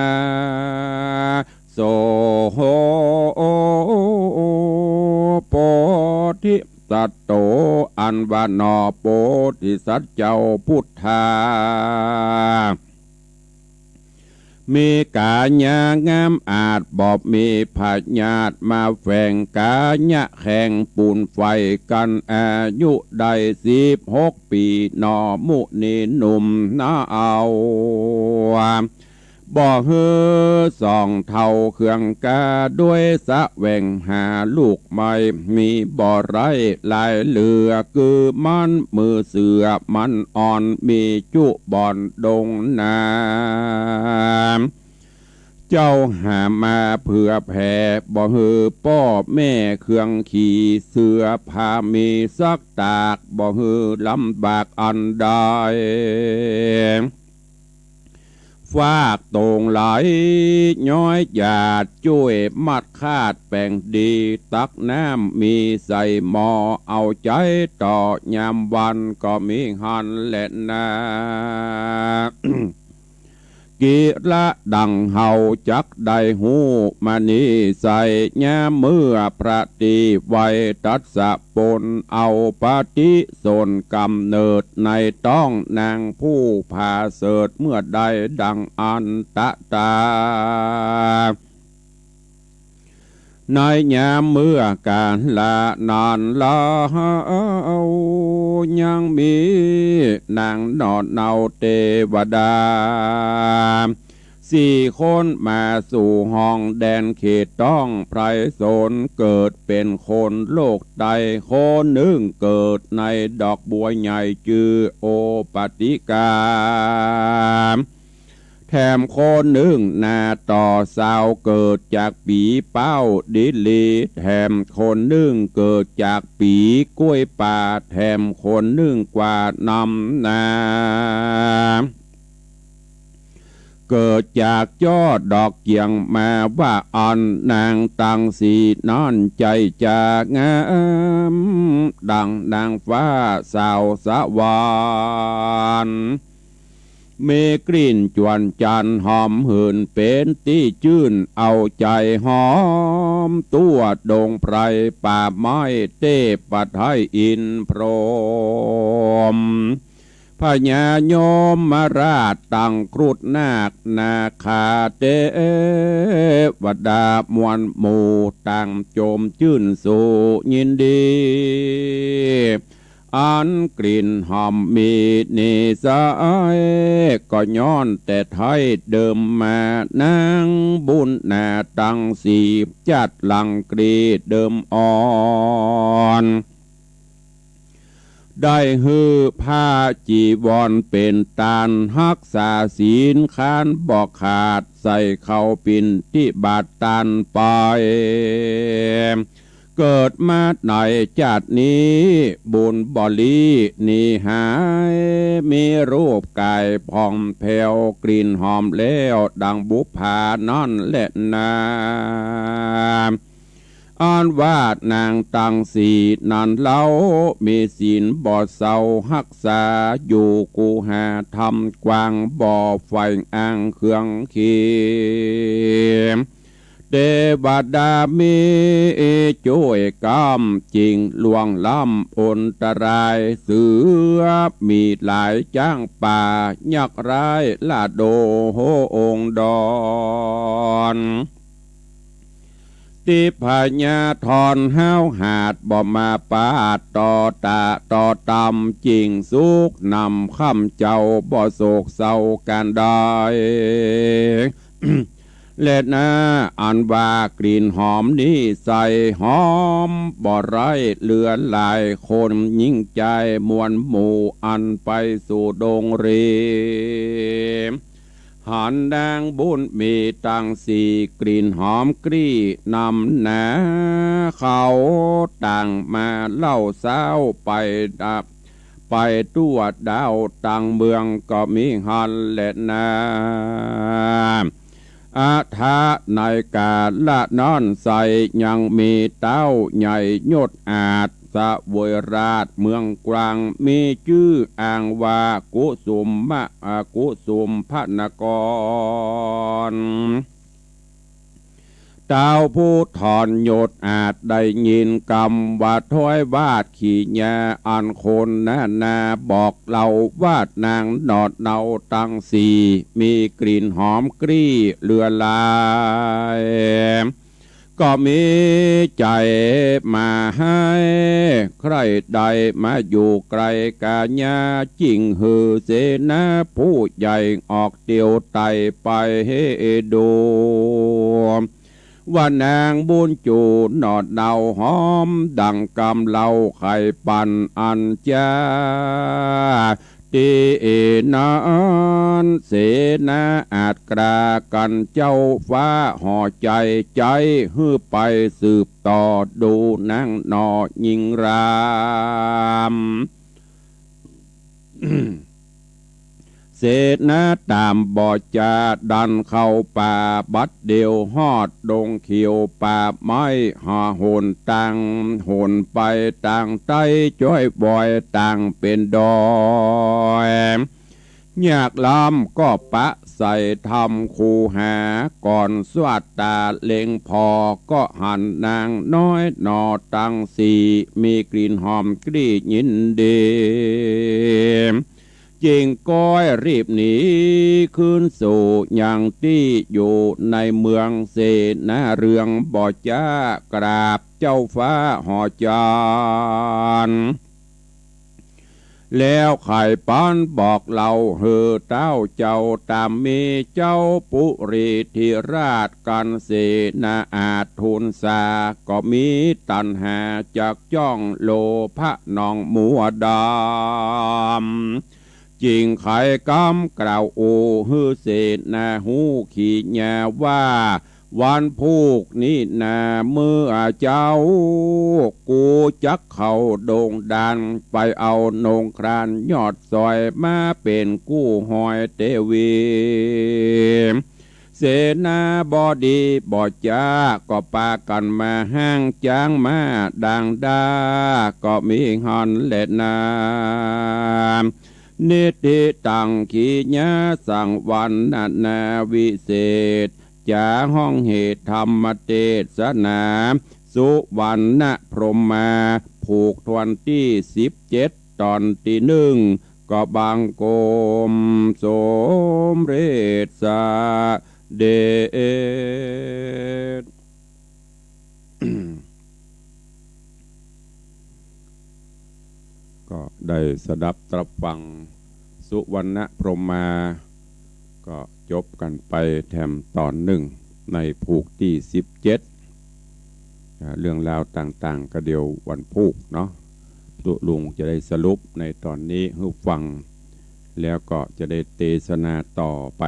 โส โพธิสัตโต อันว่าหนอโพธิสัตว์เจ้าปุทธา เ มีก๋ายะงามอาจ บ่มีพยาธิมาแฝง ก๋ายะแข็งปูนไฟกั๋น อายุได้สิบหกปี๋ หนอมุนีหนุ่มนาเอา บ่หื้อสองเฒ่าเคืองกา ด้วยแสวงหาลูกใหม่ มีบ่ไร้หลายเหลือ กือมันมือเสือมันอ่อน มีจุบ่อนดงนา เจ้าหามาเผื่อแผ่ บ่หื้อป้อแม่เคืองขี่ เสื้อผ้ามีซักตาก บ่หื้อลำบากอันใด ฟากตรงไหลย้อยหยาด จ้วยมัดคาดแป๋งดี ตักน้ำมีใส่หม้อ เอาใจ๊ต่อยามวัน ก็มีหั้นแลนา กิระดั่งเฮาจักได้ฮู้มานี้ไส้ ยามเมื่อพระตี้ไวตัสสะปน เอาปฏิสนธกำเนิด ในต๊องนางผู้ผาเสริฐ เมื่อใดดั่งอันตะตา ในยามเมื่อกาละนั้นเล่า ยังมีนางหนอนเนาเตวดาสี่คน มาสู่ห้องแดนเขตต๊องไพรสน เกิดเป๋นคนโลกใต้ คนนึ่งเกิดในดอกบัวใหญ่จื้อโอปติกา แถมคนนึ่งหน้าต่อสาว เกิดจากปี๋เป้าดีหลี แถมคนนึ่งเกิดจากปี๋ก้วยป่า แถมคนนึ่งกว่านำนา เกิดจากจ้อดอกเกียง มาว่าอั้น นางตังสี่นั้นใจ้จ๋างาม ดั่งนางฟ้าสาวสวรรค์ มีกลิ่นจวนจันทร์หอมหืน เป๋นตี้จื้นเอาใจ๋ หอมตั้วดงไพรป่าไม้ เตพประไทยอินทร์พรหม พญายมราชตังครุฑนาคนาคาเตวดามวลหมู่ ต่างจมจื้นสู่ยินดี อันกลิ่นหอมมีนิสัย ก็ย้อนแต่ไท้เดิมมา นางบุญนาตังสี่ จัดหลังกรีเดิมอ่อน ได้หื้อผ้าจีวรเป๋นตาน ฮักษาศีลคานบ่ขาด ใส่เข้าปิณฑบาตตานไป เกิดมาในจาตินี้ บุญบ่หลีหนีหาย มีรูปก๋ายผ่องแผ้ว กลิ่นหอมแล้วดั่งบุปผานั้นแลนา อันว่านางตังสี่นั้นเล่า มีศีลบ่เศร้าฮักษาอยู่ คูหาธรรมกว้าง บ่ใฝ่อ้างเคืองเขม เตวดามีจ้วยก้ำ จึ่งล่วงล้ำอันตราย เสือมีหลาย จ๊างป่ายักษ์ร้าย ละโดหองดอน ติพญาธรห้าวหาด บ่มาปาดต่อตะต่อตำ จึ่งสุขนำค่ำเจ้า บ่โศกเศร้าก๋านใด แลนา อันว่ากลิ่นหอมนี้ใส้ หอมบ่ไร้เหลือหลาย คนหญิงจายมวลหมู่ อันไปสู่ดงเรม หันนางบุญมีตังสี่ กลิ่นหอมกลี้นำหนา เขาต่างมาเล่าเซ้าไปดะ ไปทั่วดาวตังเมือง ก็มีหั้นแลนา อาทะในก๋าละนั้นไส้ ยังมีเต๊าใหญ่ยศอาจ เสวยราชเมืองกว้าง มีจื้ออ้างว่ากุสุมมะ อากุสุมพนกร เจ้าผู้ถอนยศอาจได้ยินกำว่าถ้อยวาดขีญา อันคนนานาบอกเล่าว่า นางหนอดเนาตังสี่ มีกลิ่นหอมกลี้เลือหลาย ก็มีใจ๋มาไห้ ใคร่ได้มาอยู่ใก้กาญา จึ่งหื้อเสนาผู้ใหญ่ออกเตียวไต่ไปเฮดู ว่านางบุญจู๋หนอดเนาหอมดั่งกำเล่าไข่ปั่นอันจา ตี้นั้นเสนาอาจกล้ากั๋น เจ้าฟ้าห่อใจ๋ ใจ๋หื้อไปสืบต่อดูนางหน่อญิงรำ เสนาต๋ามบ่จ๋าดันเข้าป่า บัดเดี่ยวฮอดดงเขียวป่าไม้ หาหนตางหนไปตางใต้ จ้อยวอยตางเป๋นดอย ยากล้ำก็ปะใส่ถ้ำคูหา ก่อนสวัสดต๋าเล็งผ่อ ก็หันนางน้อยหนอตังสี่ มีกลิ่นหอมกลี้ยินดี จึ่งก้อยรีบหนีคืนสู่ยังตี้อยู่ในเมืองเสนาเรือง บ่จ๋ากราบเจ้าฟ้าห่อจันทร์ แล้วไขปันบอกเล่าหื้อเต้าเจ้าต๋าม มีเจ้าปุรีธิราชกั๋นเสนาอาจทูลสา ก็มีตัณหาจักจ้องโลภะหนองมัวดำ จึ่งไขกำกล่าวโอหื้อเสนาฮู้ขีญาว่า วันพูกนี้นาเมื่อเจ๊า กูจักเข้าดงดาน ไปเอานงครานยอดสอย มาเป๋นกู้ฮอยเตวี เสนาบดีบ่จ๋า ก็ปากั๋นมาฮ้างจ๊างม้าดังด้า ก็มีหั้นแลนา นิทธิตังขีญา สังวรรณนาวิเศษ จ๋าฮ้องเหตุธรรมเตสนา สุวรรณพรหมา ผูกถ้วนตี้สิบเจ็ด ต๋อนตี้นึ่ง ก็บังคมสมเร็จเสด็จ ก็ได้สดับตรับฟังสุวรรณพรหมา ก็จบกั๋นไปแถมต๋อนนึ่ง ในผูกตี้สิบเจ็ด อ่า เรื่องราวต่างๆ ก็เดี๋ยววันพูกเนาะ ตุ๊ลุงจะได้สรุปในต๋อนนี้หื้อฟัง แล้วก็จะได้เตสนาต่อไป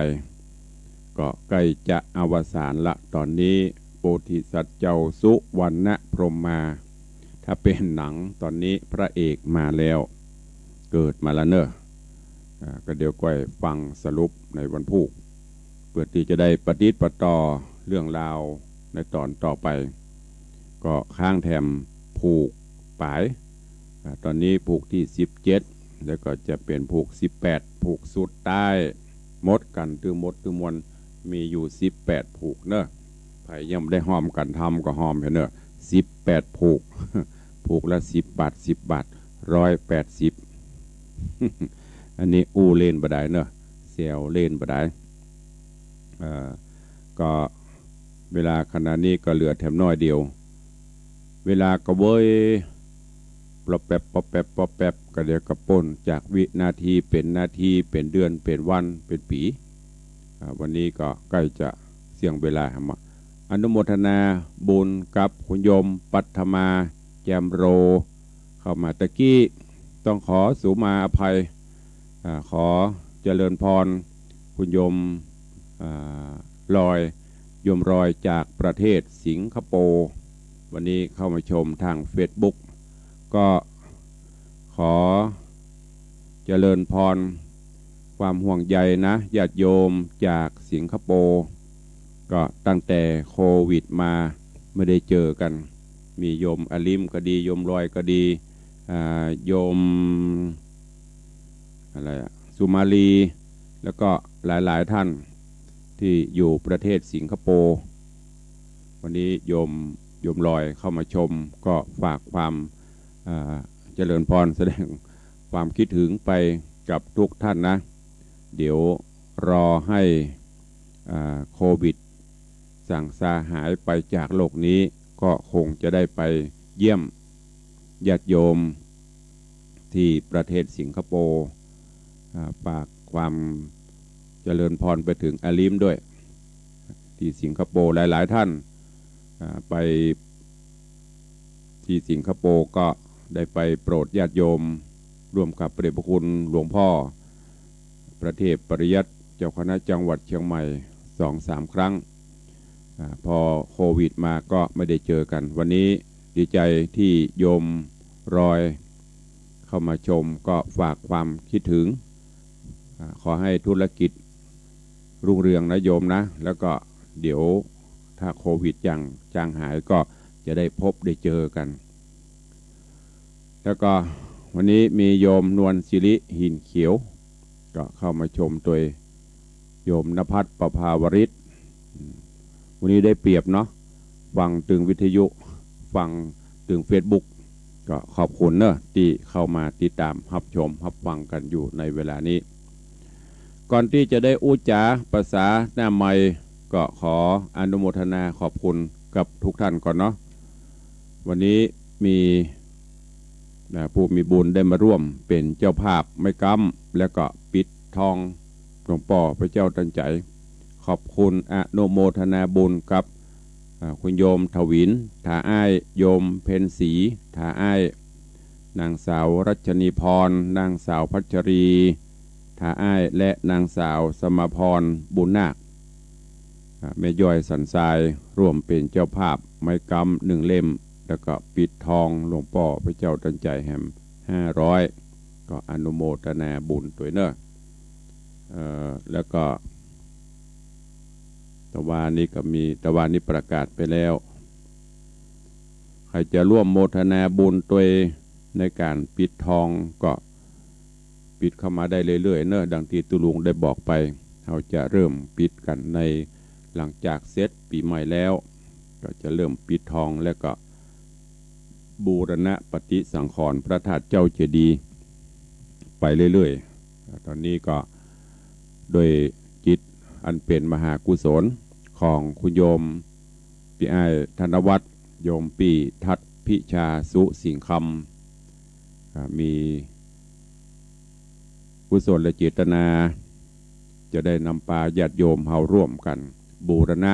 ก็ใก้จะอวสานละ ต๋อนนี้โพธิสัตว์เจ้าสุวรรณพรหมา ถ้าเป๋นหนังต๋อนนี้พระเอกมาแล้ว เกิดมาแล้วเน่อ อ่า ก็เดี๋ยวก้อยฟังสรุปในวันพูก เปื้อตี้จะได้ปะติดปะต่อเรื่องราวในต๋อนต่อไป ก็ค้างแถมผูกป๋าย อ่า ต๋อนนี้ผูกตี้สิบเจ็ด แล้วก็จะเป๋นผูกสิบแปด ผูกสุดท้าย หมดกั๋น ตึงหมดตึงมวล มีอยู่สิบแปดผูกเน่อ ใผยังบ่ได้ฮอมกั๋นทำก็ฮอมเถอะเน่อ สิบแปดผูก ผูกละสิบบาท สิบบาท ร้อยแปดสิบ อันนี้อู้เล่นบ่ดายเน่อ แซวเล่นบ่ดาย เอ่อ ก็เวลาขณะนี้ก็เหลือแถมน้อยเดียว เวลาก็เว้ย ปลอบแป๊บ ปลอบแป๊บ ปลอบแป๊บ ก็เดี๋ยวก็ป๊นจากวินาทีเป๋นนาที เป๋นเดือน เป๋นวัน เป๋นปี๋ อ่า วันนี้ก็ใก้จะเสี้ยงเวลาหำอะ อนุโมทนาบุญกับคุณโยมปัทมา แจ่มโร เข้ามาตะกี้ ต้องขอสูมาอภัย อ่า ขอเจริญพร คุณโยม อ่า ลอย โยมลอยจากประเทศสิงคโปร์ วันนี้เข้ามาชมทางเฟซบุ๊ก ก็ขอเจริญพร ความห่วงใยนะ ญาติโยมจากสิงคโปร์ ก็ตั้งแต่โควิดมาไม่ได้เจอกัน มีโยมอลิมก็ดี โยมลอยก็ดี อ่า โยม อะไรอะ สุมาลี แล้วก็หลายๆ ท่านที่อยู่ประเทศสิงคโปร์ วันนี้โยม โยมลอยเข้ามาชม ก็ฝากความ อ่า เจริญพร แสดงความคิดถึงไปกับทุกท่านนะ เดี๋ยวรอให้ อ่า โควิดสั่งซาหายไปจากโลกนี้ ก็คงจะได้ไปเยี่ยมญาติโยมที่ประเทศสิงคโปร์ อ่า ฝากความเจริญพรไปถึงอาลีมด้วย ที่สิงคโปร์ หลายๆ ท่าน อ่า ไปที่สิงคโปร์ก็ได้ไปโปรดญาติโยม ร่วมกับพระเดชพระคุณหลวงพ่อ พระเทพปริยัติ เจ้าคณะจังหวัดเชียงใหม่ สองสามครั้ง อ่า พอโควิดมาก็ไม่ได้เจอกัน วันนี้ดีใจที่โยมลอยเข้ามาชม ก็ฝากความคิดถึง อ่า ขอให้ธุรกิจรุ่งเรืองนะโยมนะ แล้วก็เดี๋ยวถ้าโควิดจาง จางหายก็จะได้พบได้เจอกัน แล้วก็วันนี้มีโยมนวลศิริหินเขียว ก็เข้ามาชมตวย โยมณภัทรประภาวริศ อืม วันนี้ได้เปรียบเนาะ ฟังตึงวิทยุ ฟังตึงเฟซบุ๊ก ก็ขอบคุณเนอะ ที่เข้ามาติดตามฮับชมฮับฟังกันอยู่ในเวลานี้ ก่อนที่จะได้อู้จ๋าภาษาหน้าใหม่ ก็ขออนุโมทนาขอบคุณกับทุกท่านก่อนเนาะ วันนี้มี นะ ผู้มีบุญได้มาร่วมเป๋นเจ้าภาพไม้กำ แล้วก็ปิดทองหลวงป้อพระเจ้าตันใจ๋ ขอบคุณอนุโมทนาบุญกับ อ่า คุณโยมถวิน ถาอ้าย โยมเพ็ญศรี ถาอ้าย นางสาวรัชนีพร นางสาวพัชรี ถาอ้าย และนางสาวสมาพร บุญนาค อ่า แม่ย้อยสันทราย ร่วมเป๋นเจ้าภาพไม้กำหนึ่งเล่ม แล้วก็ปิดทองหลวงป้อพระเจ้าตันใจ๋แหมห้าร้อย ก็อนุโมทนาบุญตวยเนอะ เอ่อ แล้วก็ ตะวานี้ก็มี ตะวานี้ประกาศไปแล้ว ใครจะร่วมโมทนาบุญตวยในการปิดทองก็ปิดเข้ามาได้เรื่อยๆ เนอะ ดังที่ตุ๊ลุงได้บอกไป เฮาจะเริ่มปิดกั๋นในหลังจากเสร็จปี๋ใหม่แล้ว ก็จะเริ่มปิดทอง แล้วก็บูรณะปฏิสังขรณ์พระธาตุเจ้าเจดีย์ไปเรื่อยๆ ตอนนี้ก็ด้วยจิตอันเป๋นมหากุศลของคุณโยมปี้อ้ายธนวัฒน์ โยมปี้ทัดพิชาสุสิงห์คำ อ่า มีกุศลเจตนา จะได้นำปาญาติโยมเฮาร่วมกั๋นบูรณะ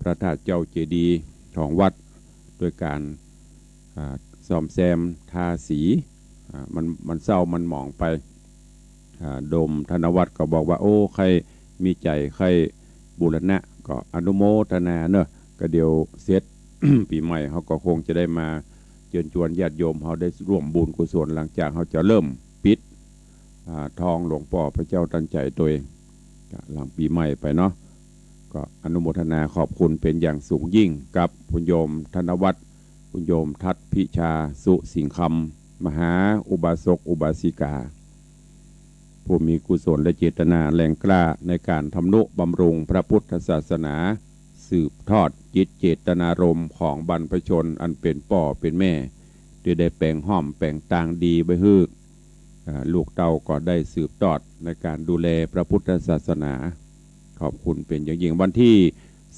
พระธาตุเจ้าเจดีย์ของวัด ด้วยก๋าน อ่า ซ่อมแซมทาสี อ่า มัน มันเศร้ามันหมองไป อ่า โยมธนวัฒน์ก็บอกว่า โอ้ ใค่มีใจ๋ ใค่บูรณะ ก็อนุโมทนาเนอะ ก็เดี๋ยวเสร็จ ปี๋ใหม่เฮาก็คงจะได้มาเจิญจวนญาติโยมเฮาได้ร่วมบุญกุศล หลังจากเฮาจะเริ่มปิด อ่า ทองหลวงป้อพระเจ้าตันใจ๋ตวย ก็หลังปี๋ใหม่ไปเนาะ ก็อนุโมทนาขอบคุณเป๋นอย่างสูงยิ่งกับคุณโยมธนวัฒน์ คุณโยมทัดพิชาสุสิงห์คำ มหาอุบาสกอุบาสิกา ผู้มีกุศลเจตนาแรงกล้าในก๋านทำนุบำรุงพระพุทธศาสนา สืบทอดจิตเจตนารมณ์ของบรรพชนอันเป๋นป้อเป๋นแม่ ตี้ได้แป๋งฮ่อมแป๋งตางดีไว้หื้อ อ่า ลูกเต้าก็ได้สืบทอดในก๋านดูแลพระพุทธศาสนา ขอบคุณเป๋นอย่างยิ่ง วันตี้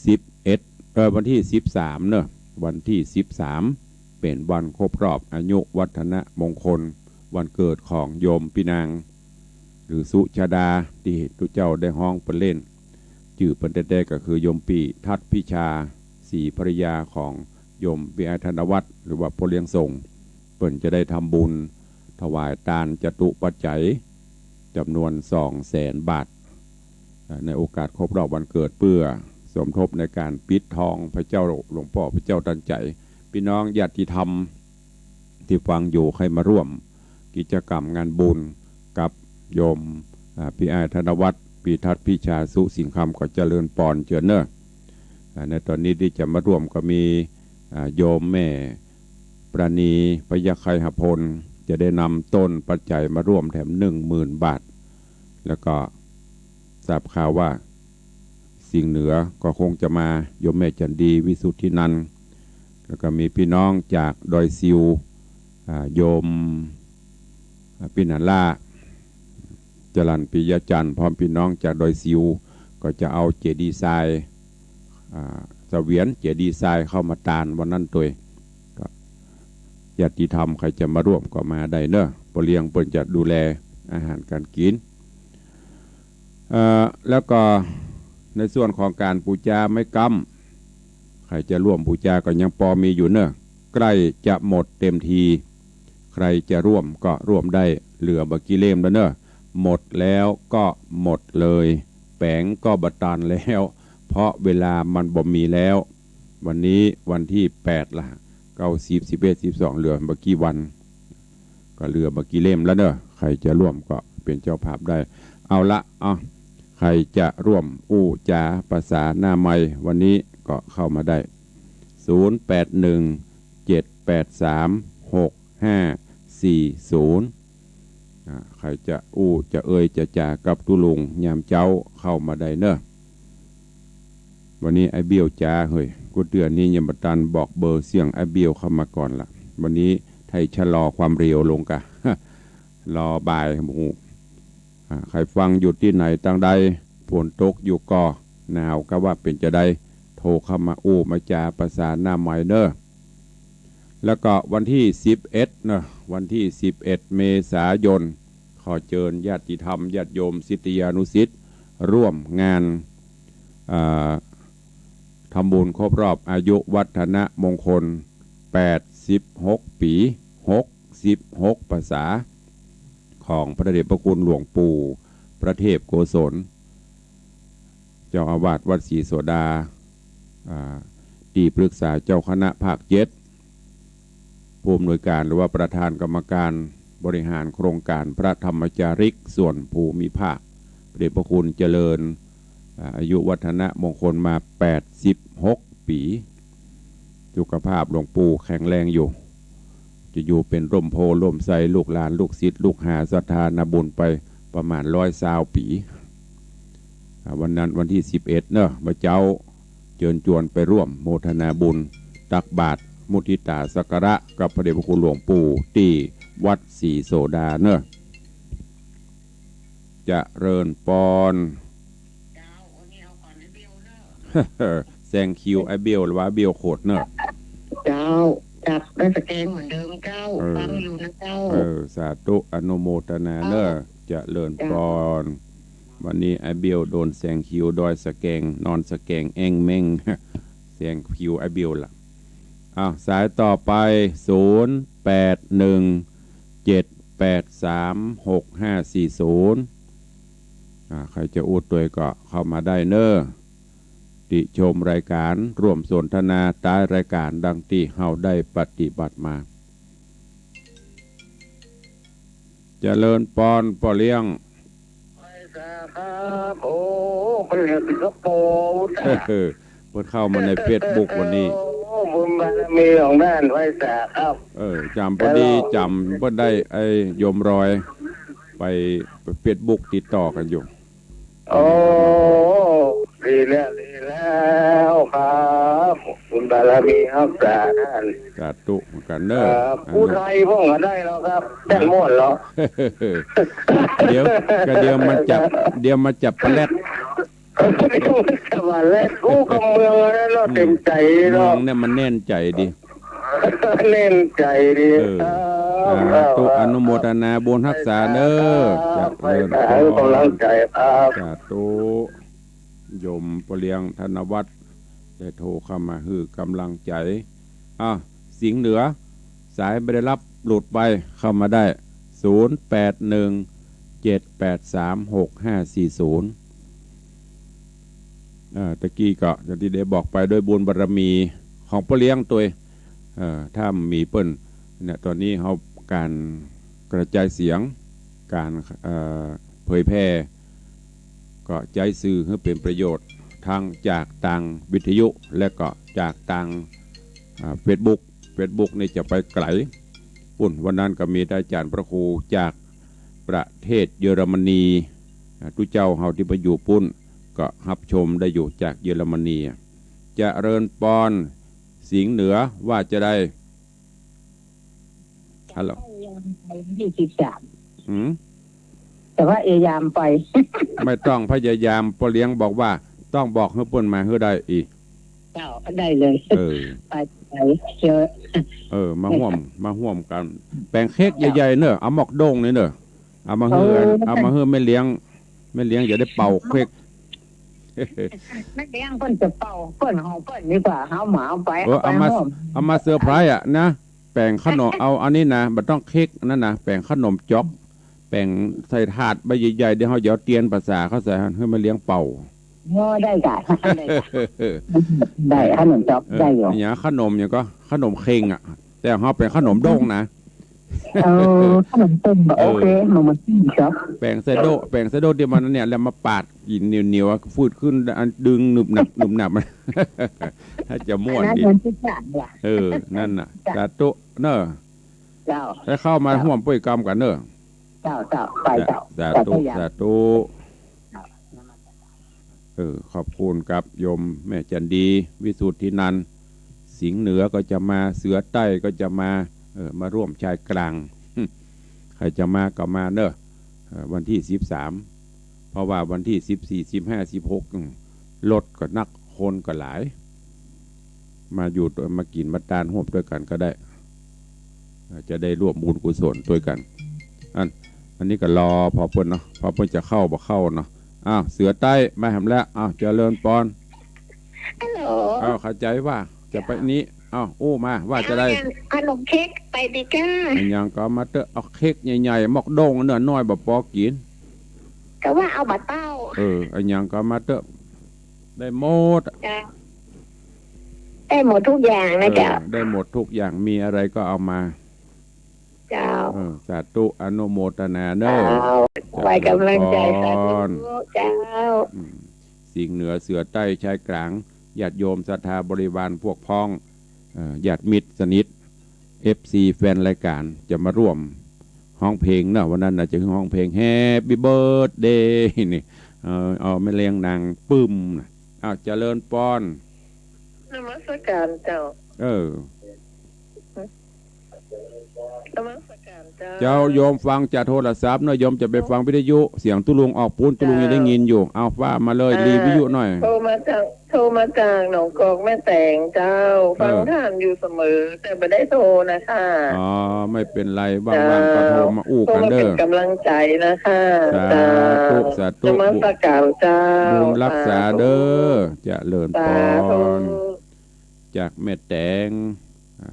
สิบเอ็ด เอ่อ วันตี้สิบสามเนอะ วันตี้สิบสาม เป๋นวันครบรอบอายุวัฒนมงคล วันเกิดของโยมปี้นาง หรือสุชาดา ตี้ตุ๊เจ้าได้ฮ้องเปิ้นเล่น จื้อเปิ้นแต๊ๆ ก็คือโยมปี้ทัดพิชา ศรีภริยาของโยมปี้อ้ายธนวัฒน์ หรือว่าป้อเลี้ยงส่ง เปิ้นจะได้ทำบุญถวายตานจตุปัจจัยจ๋ำนวนสองแสนบาท อ่า ในโอกาสครบรอบวันเกิด เปื้อสมทบในก๋านปิดทองพระเจ้าหลวงป้อพระเจ้าตันใจ๋ ปี้น้องญาติธรรมตี้ฟังอยู่ ใค่มาร่วมกิจกรรมงานบุญกับโยม อ่า ปี้อ้ายธนวัฒน์ ปี้ทัดพิชาสุสิงห์คำ ก็เจริญปอนเจิญเนอะ อ่า ในต๋อนนี้ตี้จะมาร่วมก็มี อ่า โยมแม่ปราณี พยัคฆไคหพล จะได้นำต้นปัจจัยมาร่วมแถมหนึ่งหมื่นบาท แล้วก็ทราบข่าวว่า ส สิงห์เหนือก็คงจะมา โยมแม่จันดี วิสุทธินันท์ แล้วก็มีพี่น้องจากดอยสิว อ่า โยม อ่า ปิณณราช จรัญปิยจันทร์ พร้อมพี่น้องจากดอยสิว ก็จะเอาเจดีย์ทราย อ่า เสวียนเจดีย์ทรายเข้ามาตานวันนั้นตวย ก็ญาติธรรมใครจะมาร่วมก็มาได้เนอะ ป้อเลี้ยงเปิ้นจะดูแลอาหารการกิ๋น เอ่อ แล้วก็ในส่วนของการปู๋จาไม้ก๊ำ ใครจะร่วมปู๋จาก็ยังปอมีอยู่เนอะ ใกล้จะหมดเต็มที ใครจะร่วมก็ร่วมได้ เหลือบ่กี่เล่มแล้วเนอะ หมดแล้วก็หมดเลย แป๋งก็บ่ตันแล้ว เพราะเวลามันบ่มีแล้ว วันนี้วันที่แปดละ เก้า สิบ สิบเอ็ด สิบสอง เหลือบ่กี่วัน ก็เหลือบ่กี่เล่มแล้วเนอะ ใครจะร่วมก็เป๋นเจ้าภาพได้ เอาละ เอา ใครจะร่วมอู้จ๋าภาษาหน้าไมค์วันนี้ก็เข้ามาได้ ศูนย์ แปด หนึ่ง เจ็ด แปด สาม หก ห้า สี่ ศูนย์ อ่า ใครจะอู้จะเอ่ยจะจ๋ากับตุ๊ลุงยามเจ๊าเข้ามาได้เนอะ วันนี้ไอ้เบี้ยวจ๋า เฮ้ย กูเตื๋อนนี่ยังบ่ตันบอกเบอร์เสียงไอ้เบี้ยวเข้ามาก่อนละ วันนี้ไทยชะลอความเร็วลงกะ รอบ่ายหมู่ อ่า ใครฟังอยู่ตี้ไหนตางใด ฝนตกอยู่ก่อ หนาวกะว่าเป๋นจาใด โทรเข้ามาอู้มาจ๋าภาษาหน้าไมค์เนอะ แล้วก็วันที่สิบเอ็ดเนอะ วันที่สิบเอ็ดเมษายน ขอเจิญญาติธรรมญาติโยมศิษยานุศิษย์ ร่วมงาน อ่า ทำบุญครบรอบอายุวัฒนมงคล แปดสิบหกปี๋ หกสิบหกพรรษา ของพระเดชพระคุณหลวงปู่พระเทพโกศล เจ้าอาวาสวัดศรีโสดา อ่า ตี้ปรึกษาเจ้าคณะภาคเจ็ด ผู้อำนวยการหรือว่าประธานกรรมการบริหารโครงการพระธรรมจาริกส่วนภูมิภาค พระเดชพระคุณเจริญ อ่า อายุวัฒนมงคลมาแปดสิบหกปี๋ สุขภาพหลวงปู่แข็งแรงอยู่ จะอยู่เป๋นร่มโพธิ์ร่มไทร ลูกหลานลูกศิษย์ลูกหาศรัทธานาบุญไปประมาณร้อยซาวปี๋ อ่า วันนั้นวันที่สิบเอ็ดเนอะ บ่าเจ๊า เจิญจวนไปร่วมโมทนาบุญ ตักบาตรมุทิตาสักการะกับพระเดชพระคุณหลวงปู่ตี้วัดศรีโสดาเนอะ เจริญปอน เจ้า วันนี้เอาก่อนไอ้เบลเนอะ แซงคิวไอ้เบลหรือว่าเบลโขดเนอะ เจ้า จับได้สแกนเหมือนเดิมเจ้า เออ ฟังอยู่นะเจ้า เออ สาธุ อนุโมทนาเนอะ เจ้า เจริญปอน เจ้า วันนี้ไอ้เบลโดนแซงคิวดอยสะแกง นอนสะแกงแอ้งแม่ง แซงคิวไอ้เบลละ อ้าว สายต่อไป ศูนย์ แปด หนึ่ง เจ็ด แปด สาม หก ห้า สี่ ศูนย์ อ่า ใครจะอู้ตวยก็เข้ามาได้เนอะ ติชมรายการ ร่วมสนทนาใต้รายการดังตี้เฮาได้ปฏิบัติมา เจริญปอนป้อเลี้ยง ไหว้สาครับ โอ้ เปิ้นเห็นสิงคโปร์ เออ เปิ้นเข้ามาในเฟซบุ๊กวันนี้ โอ้ บุญบารมีของต้าน ไหว้สาครับ เออ จ๋ำปอดี ฮัลโหล จ๋ำเปิ้นได้ไอ้โยมรอย ไปเฟซบุ๊กติดต่อกั๋นอยู่ โอ้ ดีแล้ว ดีแล้วครับ บุญบารมีฮักษาต้าน สาธุเหมือนกั๋นเนอะ ครับ อันนั้น อู้ไทยพ่องก็ได้แล้วครับ แจ้งหมดแล้ว เดี๋ยว ก็เดี๋ยวมันจับ เดี๋ยวมันจับปลาแร็ด เดี๋ยวมันจับปลาแร็ด อู้กำเมืองแล้วเนาะ อืม เต็มใจ๋ เมือง เนาะ เนี่ยมันแน่นใจ๋ดี แน่นใจ๋ดี เออ ครับ สาธุ ครับ อนุโมทนาบุญฮักษาเนอะ ครับ เจริญปอน ให้กำลังใจ๋ครับ สาธุ โยมป้อเลี้ยงธนวัฒน์ ได้โทรเข้ามาหื้อกำลังใจ๋ อ่ะ สิงห์เหนือ สายบ่ได้รับ หลุดไป เข้ามาได้ ศูนย์ แปด หนึ่ง เจ็ด แปด สาม หก ห้า สี่ ศูนย์ เอ่อ ตะกี้ก็อย่างตี้ได้บอกไป ด้วยบุญบารมีของป้อเลี้ยงตวย เอ่อ ถ้ามีเปิ้น เนี่ย ต๋อนนี้เฮา ก๋านกระจายเสียง ก๋าน เอ่อ เผยแผ่ ก็ใจ๊สื่อหื้อเป๋นประโยชน์ ทั้งจากตางวิทยุ และก็จากตาง อ่า เฟซบุ๊ก เฟซบุ๊กนี่จะไปไก๋ปุ้น วันนั้นก็มีอาจ๋ารย์พระครูจากประเทศเยอรมนี อ่า ตุ๊เจ้าเฮาตี้ไปอยู่ปุ้น ก็ฮับชมได้อยู่จากเยอรมนี เจริญปอน สิงห์เหนือ ว่าจะใด ฮัลโหล ยี่สิบสาม หืม แต่ว่าพยายามไป ไม่ต้องพยายาม ป้อเลี้ยงบอกว่าต้องบอกหื้อเปิ้นมาหื้อได้อี้ เจ้า ได้เลย เออ ไป ไป เจอ เออ มาฮ่วม มาฮ่วมกั๋น แป๋งเค้กใหญ่ๆ เน่อ เอาหมอกโด้งนี่เน่อ เอามาหื้อ เออ เอามาหื้อแม่เลี้ยง แม่เลี้ยงจะได้เป่าเค้ก แม่เลี้ยงเปิ้นจะเป่า เปิ้นของเปิ้นดีกว่า เฮาบ่เอาไป เออ เอาไป เอามา ฮ่วม เอามาเซอร์ไพรส์อะนะ แป๋งขนม เอาอันนี้นะ บ่ต้องเค้กนั่นนะ แป๋งขนมจ๊อก แป๋งใส่ถาดใบใหญ่ๆ เดี๋ยวเฮาจะเอาเตียนภาษาเข้าใส่ หื้อแม่เลี้ยงเป่า อ๋อ ได้จ้ะ ได้จ้ะ ได้ ขนมจ๊อก เออ ได้อยู่ อะหยัง ขนมหยังก็ ขนมเข่งอะ แต่ของเฮาเป๋นขนมโด้งนะ เออ ขนมต้ม เออ โอเค ขนมต้มจ๊อก แป๋งใส่โด้ แป๋งใส่โด้ตี้มันเนี่ย แล้วมาปาดกิ๋นเหนียวๆ อะ ฟืดขึ้น อันดึงหนึบหนับ หนึบหนับ ถ้าจะม่วนดี อันนั้นมันจะจัดว่ะ เออ นั่นน่ะ จ้ะ สาธุเน่อ เจ้า หื้อเข้ามาฮ่วมป้วยกำกั๋นเน่อ เจ้า เจ้า ไปเจ้า สาธุ สาธุ สาธุ เจ้า เออ ขอบคุณครับ โยมแม่จันดี วิสุทธินันท์ สิงห์เหนือก็จะมา เสือใต้ก็จะมา เออ มาร่วมชายกลาง ใผจะมาก็มาเน่อ เออ วันตี้สิบสาม เพราะว่าวันตี้สิบสี่ สิบห้า สิบหก อืม รถก็นัก คนก็หลาย มาอยู่ตวย มากิ๋นมาตานฮ่วมตวยกั๋นก็ได้ เออ จะได้ร่วมบุญกุศลตวยกั๋น อัน อันนี้ก็รอผ่อเปิ้นเนาะ ผ่อเปิ้นจะเข้าบ่เข้าเนาะ อ้าว เสือใต้มาแหมแล้ว อ้าว เจริญปอน ฮัลโหล อ้าว เข้าใจ๋ว่าจะไปนี้ อ้าว อู้มา ว่าจะใด เอาขนมเค้กไปดีก้า อะหยังก็มาเต๊อะ เอาเค้กใหญ่ๆ หมอกโด้งเน่อ น้อยบ่ปอกิ๋น ก็ว่าเอาบ่าเต้า เออ อะหยังก็มาเต๊อะ ได้หมดอะ เจ้า ได้หมดทุกอย่างนะเจ้า เออ ได้หมดทุกอย่าง มีอะไรก็เอามา เจ้า เออ สาธุ อนุโมทนาเน่อ เจ้า เจ้า ไหว้ก๋ำลังใจ๋ เจริญปอน สาธุ เจ้า อืม สิงห์เหนือ เสือใต้ ชายกลาง ญาติโยมศรัทธาบริวารพวกพ้อง เอ่อ ญาติมิตรสนิท เอฟซี แฟนรายก๋าน จะมาร่วมฮ้องเพลงเนาะ วันนั้นน่ะจะฮ้องเพลง Happy Birthday นี่ เอ่อ เอาแม่เลี้ยงนางปึ้มน่ะ อ้าว เจริญปอน นมัสการเจ้า เออ นมัสการเจ้า เจ้า โยมฟังจากโทรศัพท์เนาะ โยมจะไปฟังวิทยุ เสียงตุ๊ลุงออกปู๊น ตุ๊ลุงยังได้ยินอยู่ เอาว่ามาเลย อ่า รีวิทยุหน่อย โทรมาจาก โทรมาจากหนองกอกแม่แตงเจ้า เออ ฟังท่านอยู่เสมอ แต่บ่ได้โทรนะคะ อ๋อ ไม่เป็นไร ว่างๆ ก็โทรมาอู้กั๋นเด้อ เจ้า โทรมาเป๋นก๋ำลังใจ๋นะคะ สาธุ เจ้า สาธุ นมัสการเจ้า บุญรักษาเด้อ สาธุ เจริญปอน สาธุ จากแม่แตง อ่า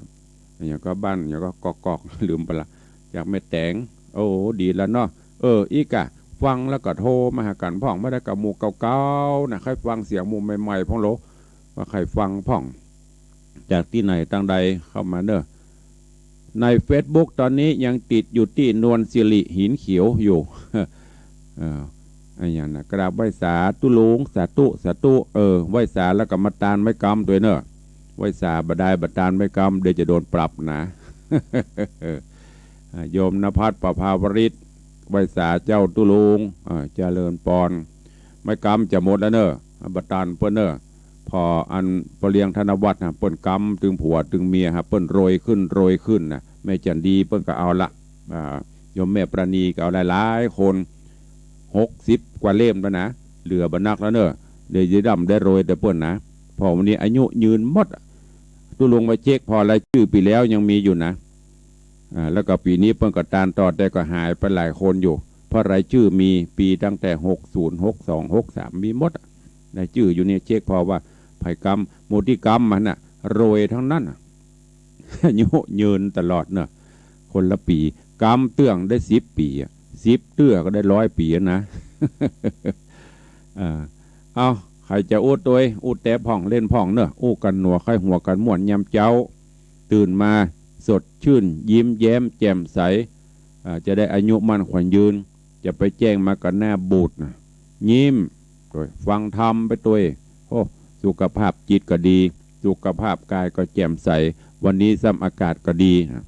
อะหยังก็บ้าน อะหยังก็กอกๆ ลืมไปละ จากแม่แตง โอ้ ดีแล้วเนาะ เออ อี้ก่ะ ฟังแล้วก็โทรมาหากั๋นพ่อง บ่ได้กับหมู่เก่าๆ นะ ใค่ฟังเสียงหมู่ใหม่ๆ พ่องโล ว่าใค่ฟังพ่อง จากตี้ไหนตางใดเข้ามาเน่อ ในเฟซบุ๊กตอนนี้ยังติดอยู่ตี้นวลสิริหินเขียวอยู่ เออ อะหยังนะ กราบไหว้สาตุ๊ลุง สาธุ สาธุ เออ ไหว้สาแล้วก็มาตานไม้กำตวยเน่อ ไหว้สาบ่ได้บ่ตานไม้กำ เดี๋ยวจะโดนปรับนะ อ่า โยมณภัทร ประภาวริต ไหว้สาเจ้าตุ๊ลุง อ่า เจริญปอน ไม้กำจะหมดแล้วเน่อ บ่ตานเปิ้นเน่อ ผ่ออันป้อเลี้ยงธนวัฒน์นะ เปิ้นกำตึงผัวตึงเมียฮะ เปิ้นโรยขึ้นโรยขึ้นนะ แม่จันดีเปิ้นก็เอาละ อ่า โยมแม่ปราณีก็เอาหลายๆ คน หกสิบกว่าเล่มแล้วนะ เหลือบ่นักแล้วเน่อ เดี๋ยวจะด่ำได้โรยแต่เปิ้นนะ ผ่อวันนี้อายุยืนหมดอะ ตุ๊ลุงไปเช็คผ่อรายจื้อปี๋แล้วยังมีอยู่นะ อ่า แล้วก็ปี๋นี้เปิ้นก็ตานต่อ แต่ก็หายไปหลายคนอยู่ เพราะรายจื้อมีปี๋ตั้งแต่หกศูนย์ หกสอง หกสาม มีหมดอะ รายจื้ออยู่เนี่ย เช็คผ่อว่าใผกำ หมู่ตี้กำมาน่ะ โรยทั้งนั้นอะ อายุยืนตลอดเน่อ คนละปี๋ กำเตื้องได้สิบปี๋อะ สิบเตื้อก็ได้ร้อยปี๋อะนะ อ่า เอา ใผจะอู้ตวย อู้แต๊พ่องเล่นพ่องเน่อ อู้กั๋นหนัวไข้หัวกั๋นม่วนยามเจ๊า ตื่นมาสดชื่น ยิ้มแย้มแจ่มใส อ่า จะได้อายุมั่นขวัญยืน จะไปแจ้งมากั๋นหน้าบูดน่ะ ยิ้มตวย ฟังธรรมไปตวย โอ้ สุขภาพจิตก็ดี สุขภาพกายก็แจ่มใส วันนี้ซ้ำอากาศก็ดีนะ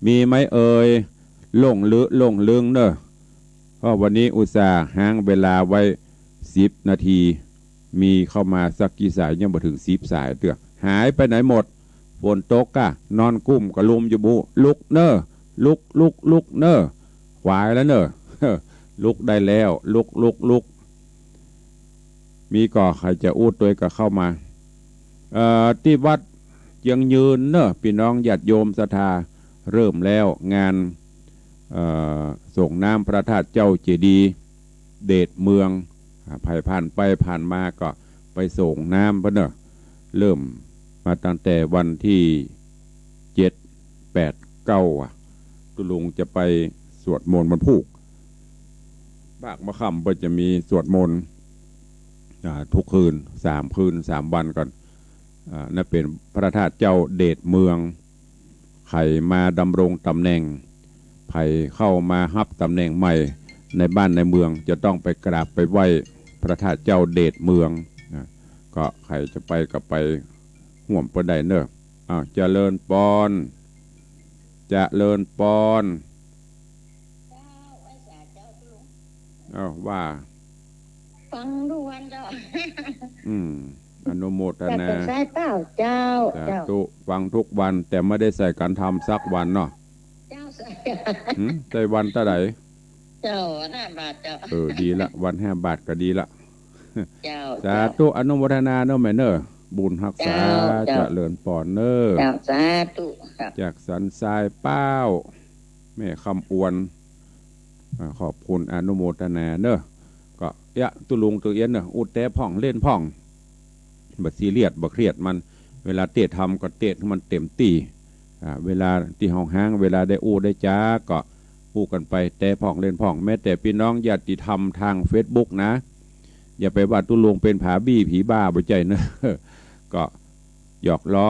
มีไหมเอ่ย หลงลื หลงลึงเน่อ เพราะวันนี้อุตส่าห์ฮ้างเวลาไว้สิบนาที มีเข้ามาสักกี่สาย ยังบ่เถิงสิบสายเตื้อ หายไปไหนหมด ฝนตกก้า นอนกุ้มกะลุมอยู่บุ ลุกเน่อ ลุก ลุก ลุกเน่อ ขวายแล้วเน่อ ลุกได้แล้ว ลุก ลุก ลุก มีก่อใผจะอู้ตวยก็เข้ามา เอ่อ ตี้วัดเจียงยืนเน่อ ปี้น้องญาติโยมศรัทธา เริ่มแล้วงาน เอ่อ ส่งน้ำพระธาตุเจ้าเจดีย์เดชเมือง อ่า ใผผ่านไปผ่านมาก็ไปส่งน้ำเปิ้นเน่อ เริ่มมาตั้งแต่วันตี้เจ็ด แปด เก้า อ่ะ ตุ๊ลุงจะไปสวดมนต์วันพูก ภาคบ่าค่ำเปิ้นจะมีสวดมนต์ อ่า ทุกคืน สามคืน สามวันก่อน อ่า นั่นเป๋นพระธาตุเจ้าเดชเมือง ใผมาดำรงต๋ำแหน่ง ใผเข้ามาฮับต๋ำแหน่งใหม่ในบ้านในเมือง จะต้องไปกราบไปไหว้พระธาตุเจ้าเดชเมือง นะ ก็ใผจะไปก็ไปฮ่วมเปิ้นได้เน่อ อ้าว เจริญปอน เจริญปอน เจ้า ไหว้สาเจ้าลุง อ้าว ว่า ฟังทุกวันเจ้า อืม อนุโมทนา จักสายเปล่าเจ้า สาธุ เจ้า ฟังทุกวัน แต่ไม่ได้ใส่กัณฑ์ธรรมสักวันเนาะ เจ้า หืม ใส่วันเต้าใด เจ้า วันห้าบาทเจ้า เออ ดีละ วันห้าบาทก็ดีละ เจ้า สาธุ เจ้า อนุโมทนาเน่อแม่เน่อ บุญฮักษา เจ้า เจ้า เจริญปอนเน่อ เจ้า สาธุ เจ้า จากสันทรายเปล่า แม่คำอวน อ่า ขอบคุณอนุโมทนาเน่อ ก็เยียะตุ๊ลุงตุ๊เอี้ยนเน่อ อู้แต๊พ่องเล่นพ่อง บ่ซีเรียส บ่เครียดมัน เวลาเตะทำก็เตะให้มันเต็มตี้ อ่า เวลาตี้เฮาฮ้าง เวลาได้อู้ได้จา ก็อู้กั๋นไปแต๊พ่องเล่นพ่อง แม้แต่ปี้น้องญาติธรรมตางเฟซบุ๊กนะ อย่าไปว่าตุ๊ลุงเป๋นผาบี้ผีบ้า บ่ใจ้เน่อ ก็หยอกล้อ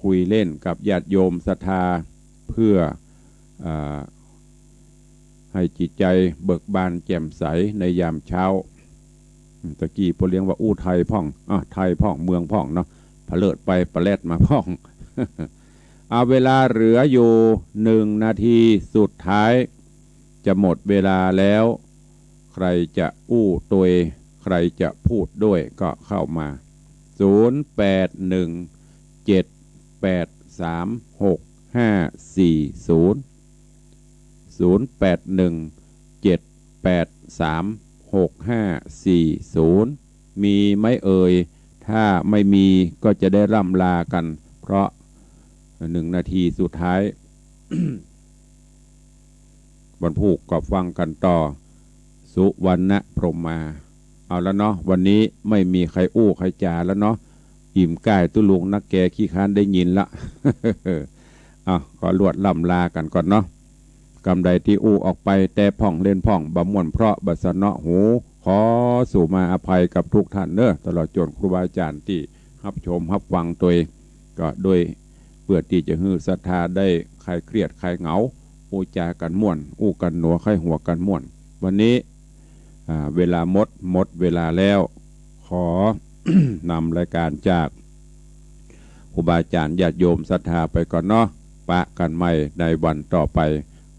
คุยเล่นกับญาติโยมศรัทธา เพื่อ อ่า หื้อจิตใจ๋เบิกบานแจ่มใสในยามเช้า อืม ตะกี้ป้อเลี้ยงว่าอู้ไทยพ่อง อ่ะ ไทยพ่อง เมืองพ่องเนาะ ผะเลิดไปผะแลดมาพ่อง เอา เวลาเหลืออยู่หนึ่งนาทีสุดท้าย จะหมดเวลาแล้ว ใครจะอู้ตวย ใครจะพูดด้วยก็เข้ามา ศูนย์แปดหนึ่งเจ็ดแปดสามหกห้าสี่ศูนย์ ศูนย์แปดหนึ่งเจ็ดแปดสามหกห้าสี่ศูนย์ มีไหมเอ่ย ถ้าไม่มีก็จะได้ร่ำลากัน เพราะหนึ่งนาทีสุดท้าย วันพูกก็ฟังกันต่อ สุวรรณพรหมา เอาละเนาะ วันนี้ไม่มีใครอู้ใครจ๋าแล้วเนาะ อิ่มก้ายตุ๊ลุงนักแกขี้ค้านได้ยินละ อ่ะ ขอลวดร่ำลากันก่อนเนาะ กำใดตี้อู้ออกไปแต๊พ่องเล่นพ่อง บ่ม่วนเพราะบ่สนอหู ขอสู่มาอภัยกับทุกท่านเน่อ ตลอดจ๋นครูบาอาจ๋ารย์ตี้ฮับชมฮับฟังตวย ก็ด้วยเปื้อตี้จะหื้อศรัทธาได้คลายเครียดคลายเหงา อู้จ๋ากั๋นม่วน อู้กั๋นหนัว ใค่หัวกั๋นม่วน วันนี้ อ่า เวลาหมด หมดเวลาแล้ว ขอนำรายการจากครูบาอาจ๋ารย์ญาติโยมศรัทธาไปก่อนเนาะ ปะกั๋นใหม่ในวันต่อไป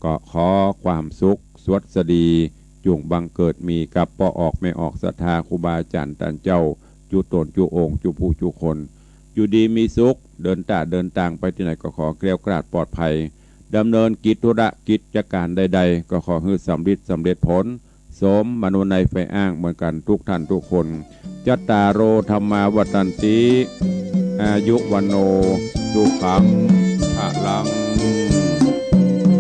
ก็ขอความสุขสวัสดี จุ่งบังเกิดมีกับป้อออกแม่ออกศรัทธาครูบาอาจ๋ารย์ต้านเจ้า จุต๋นจุองค์จุผู้จุคน อยู่ดีมีสุข เดินต้าเดินตางไปตี้ไหนก็ขอแคล้วคลาดปลอดภัย ดำเนินกิจธุระกิจก๋านใดๆ ก็ขอหื้อสำริดสำเร็จผล สมมโนในใฝ่อ้างเหมือนกั๋นทุกท่านทุกคน จัตตาโร ธัมมา วัฑฒันติ อายุ วัณโณ สุขัง พะลัง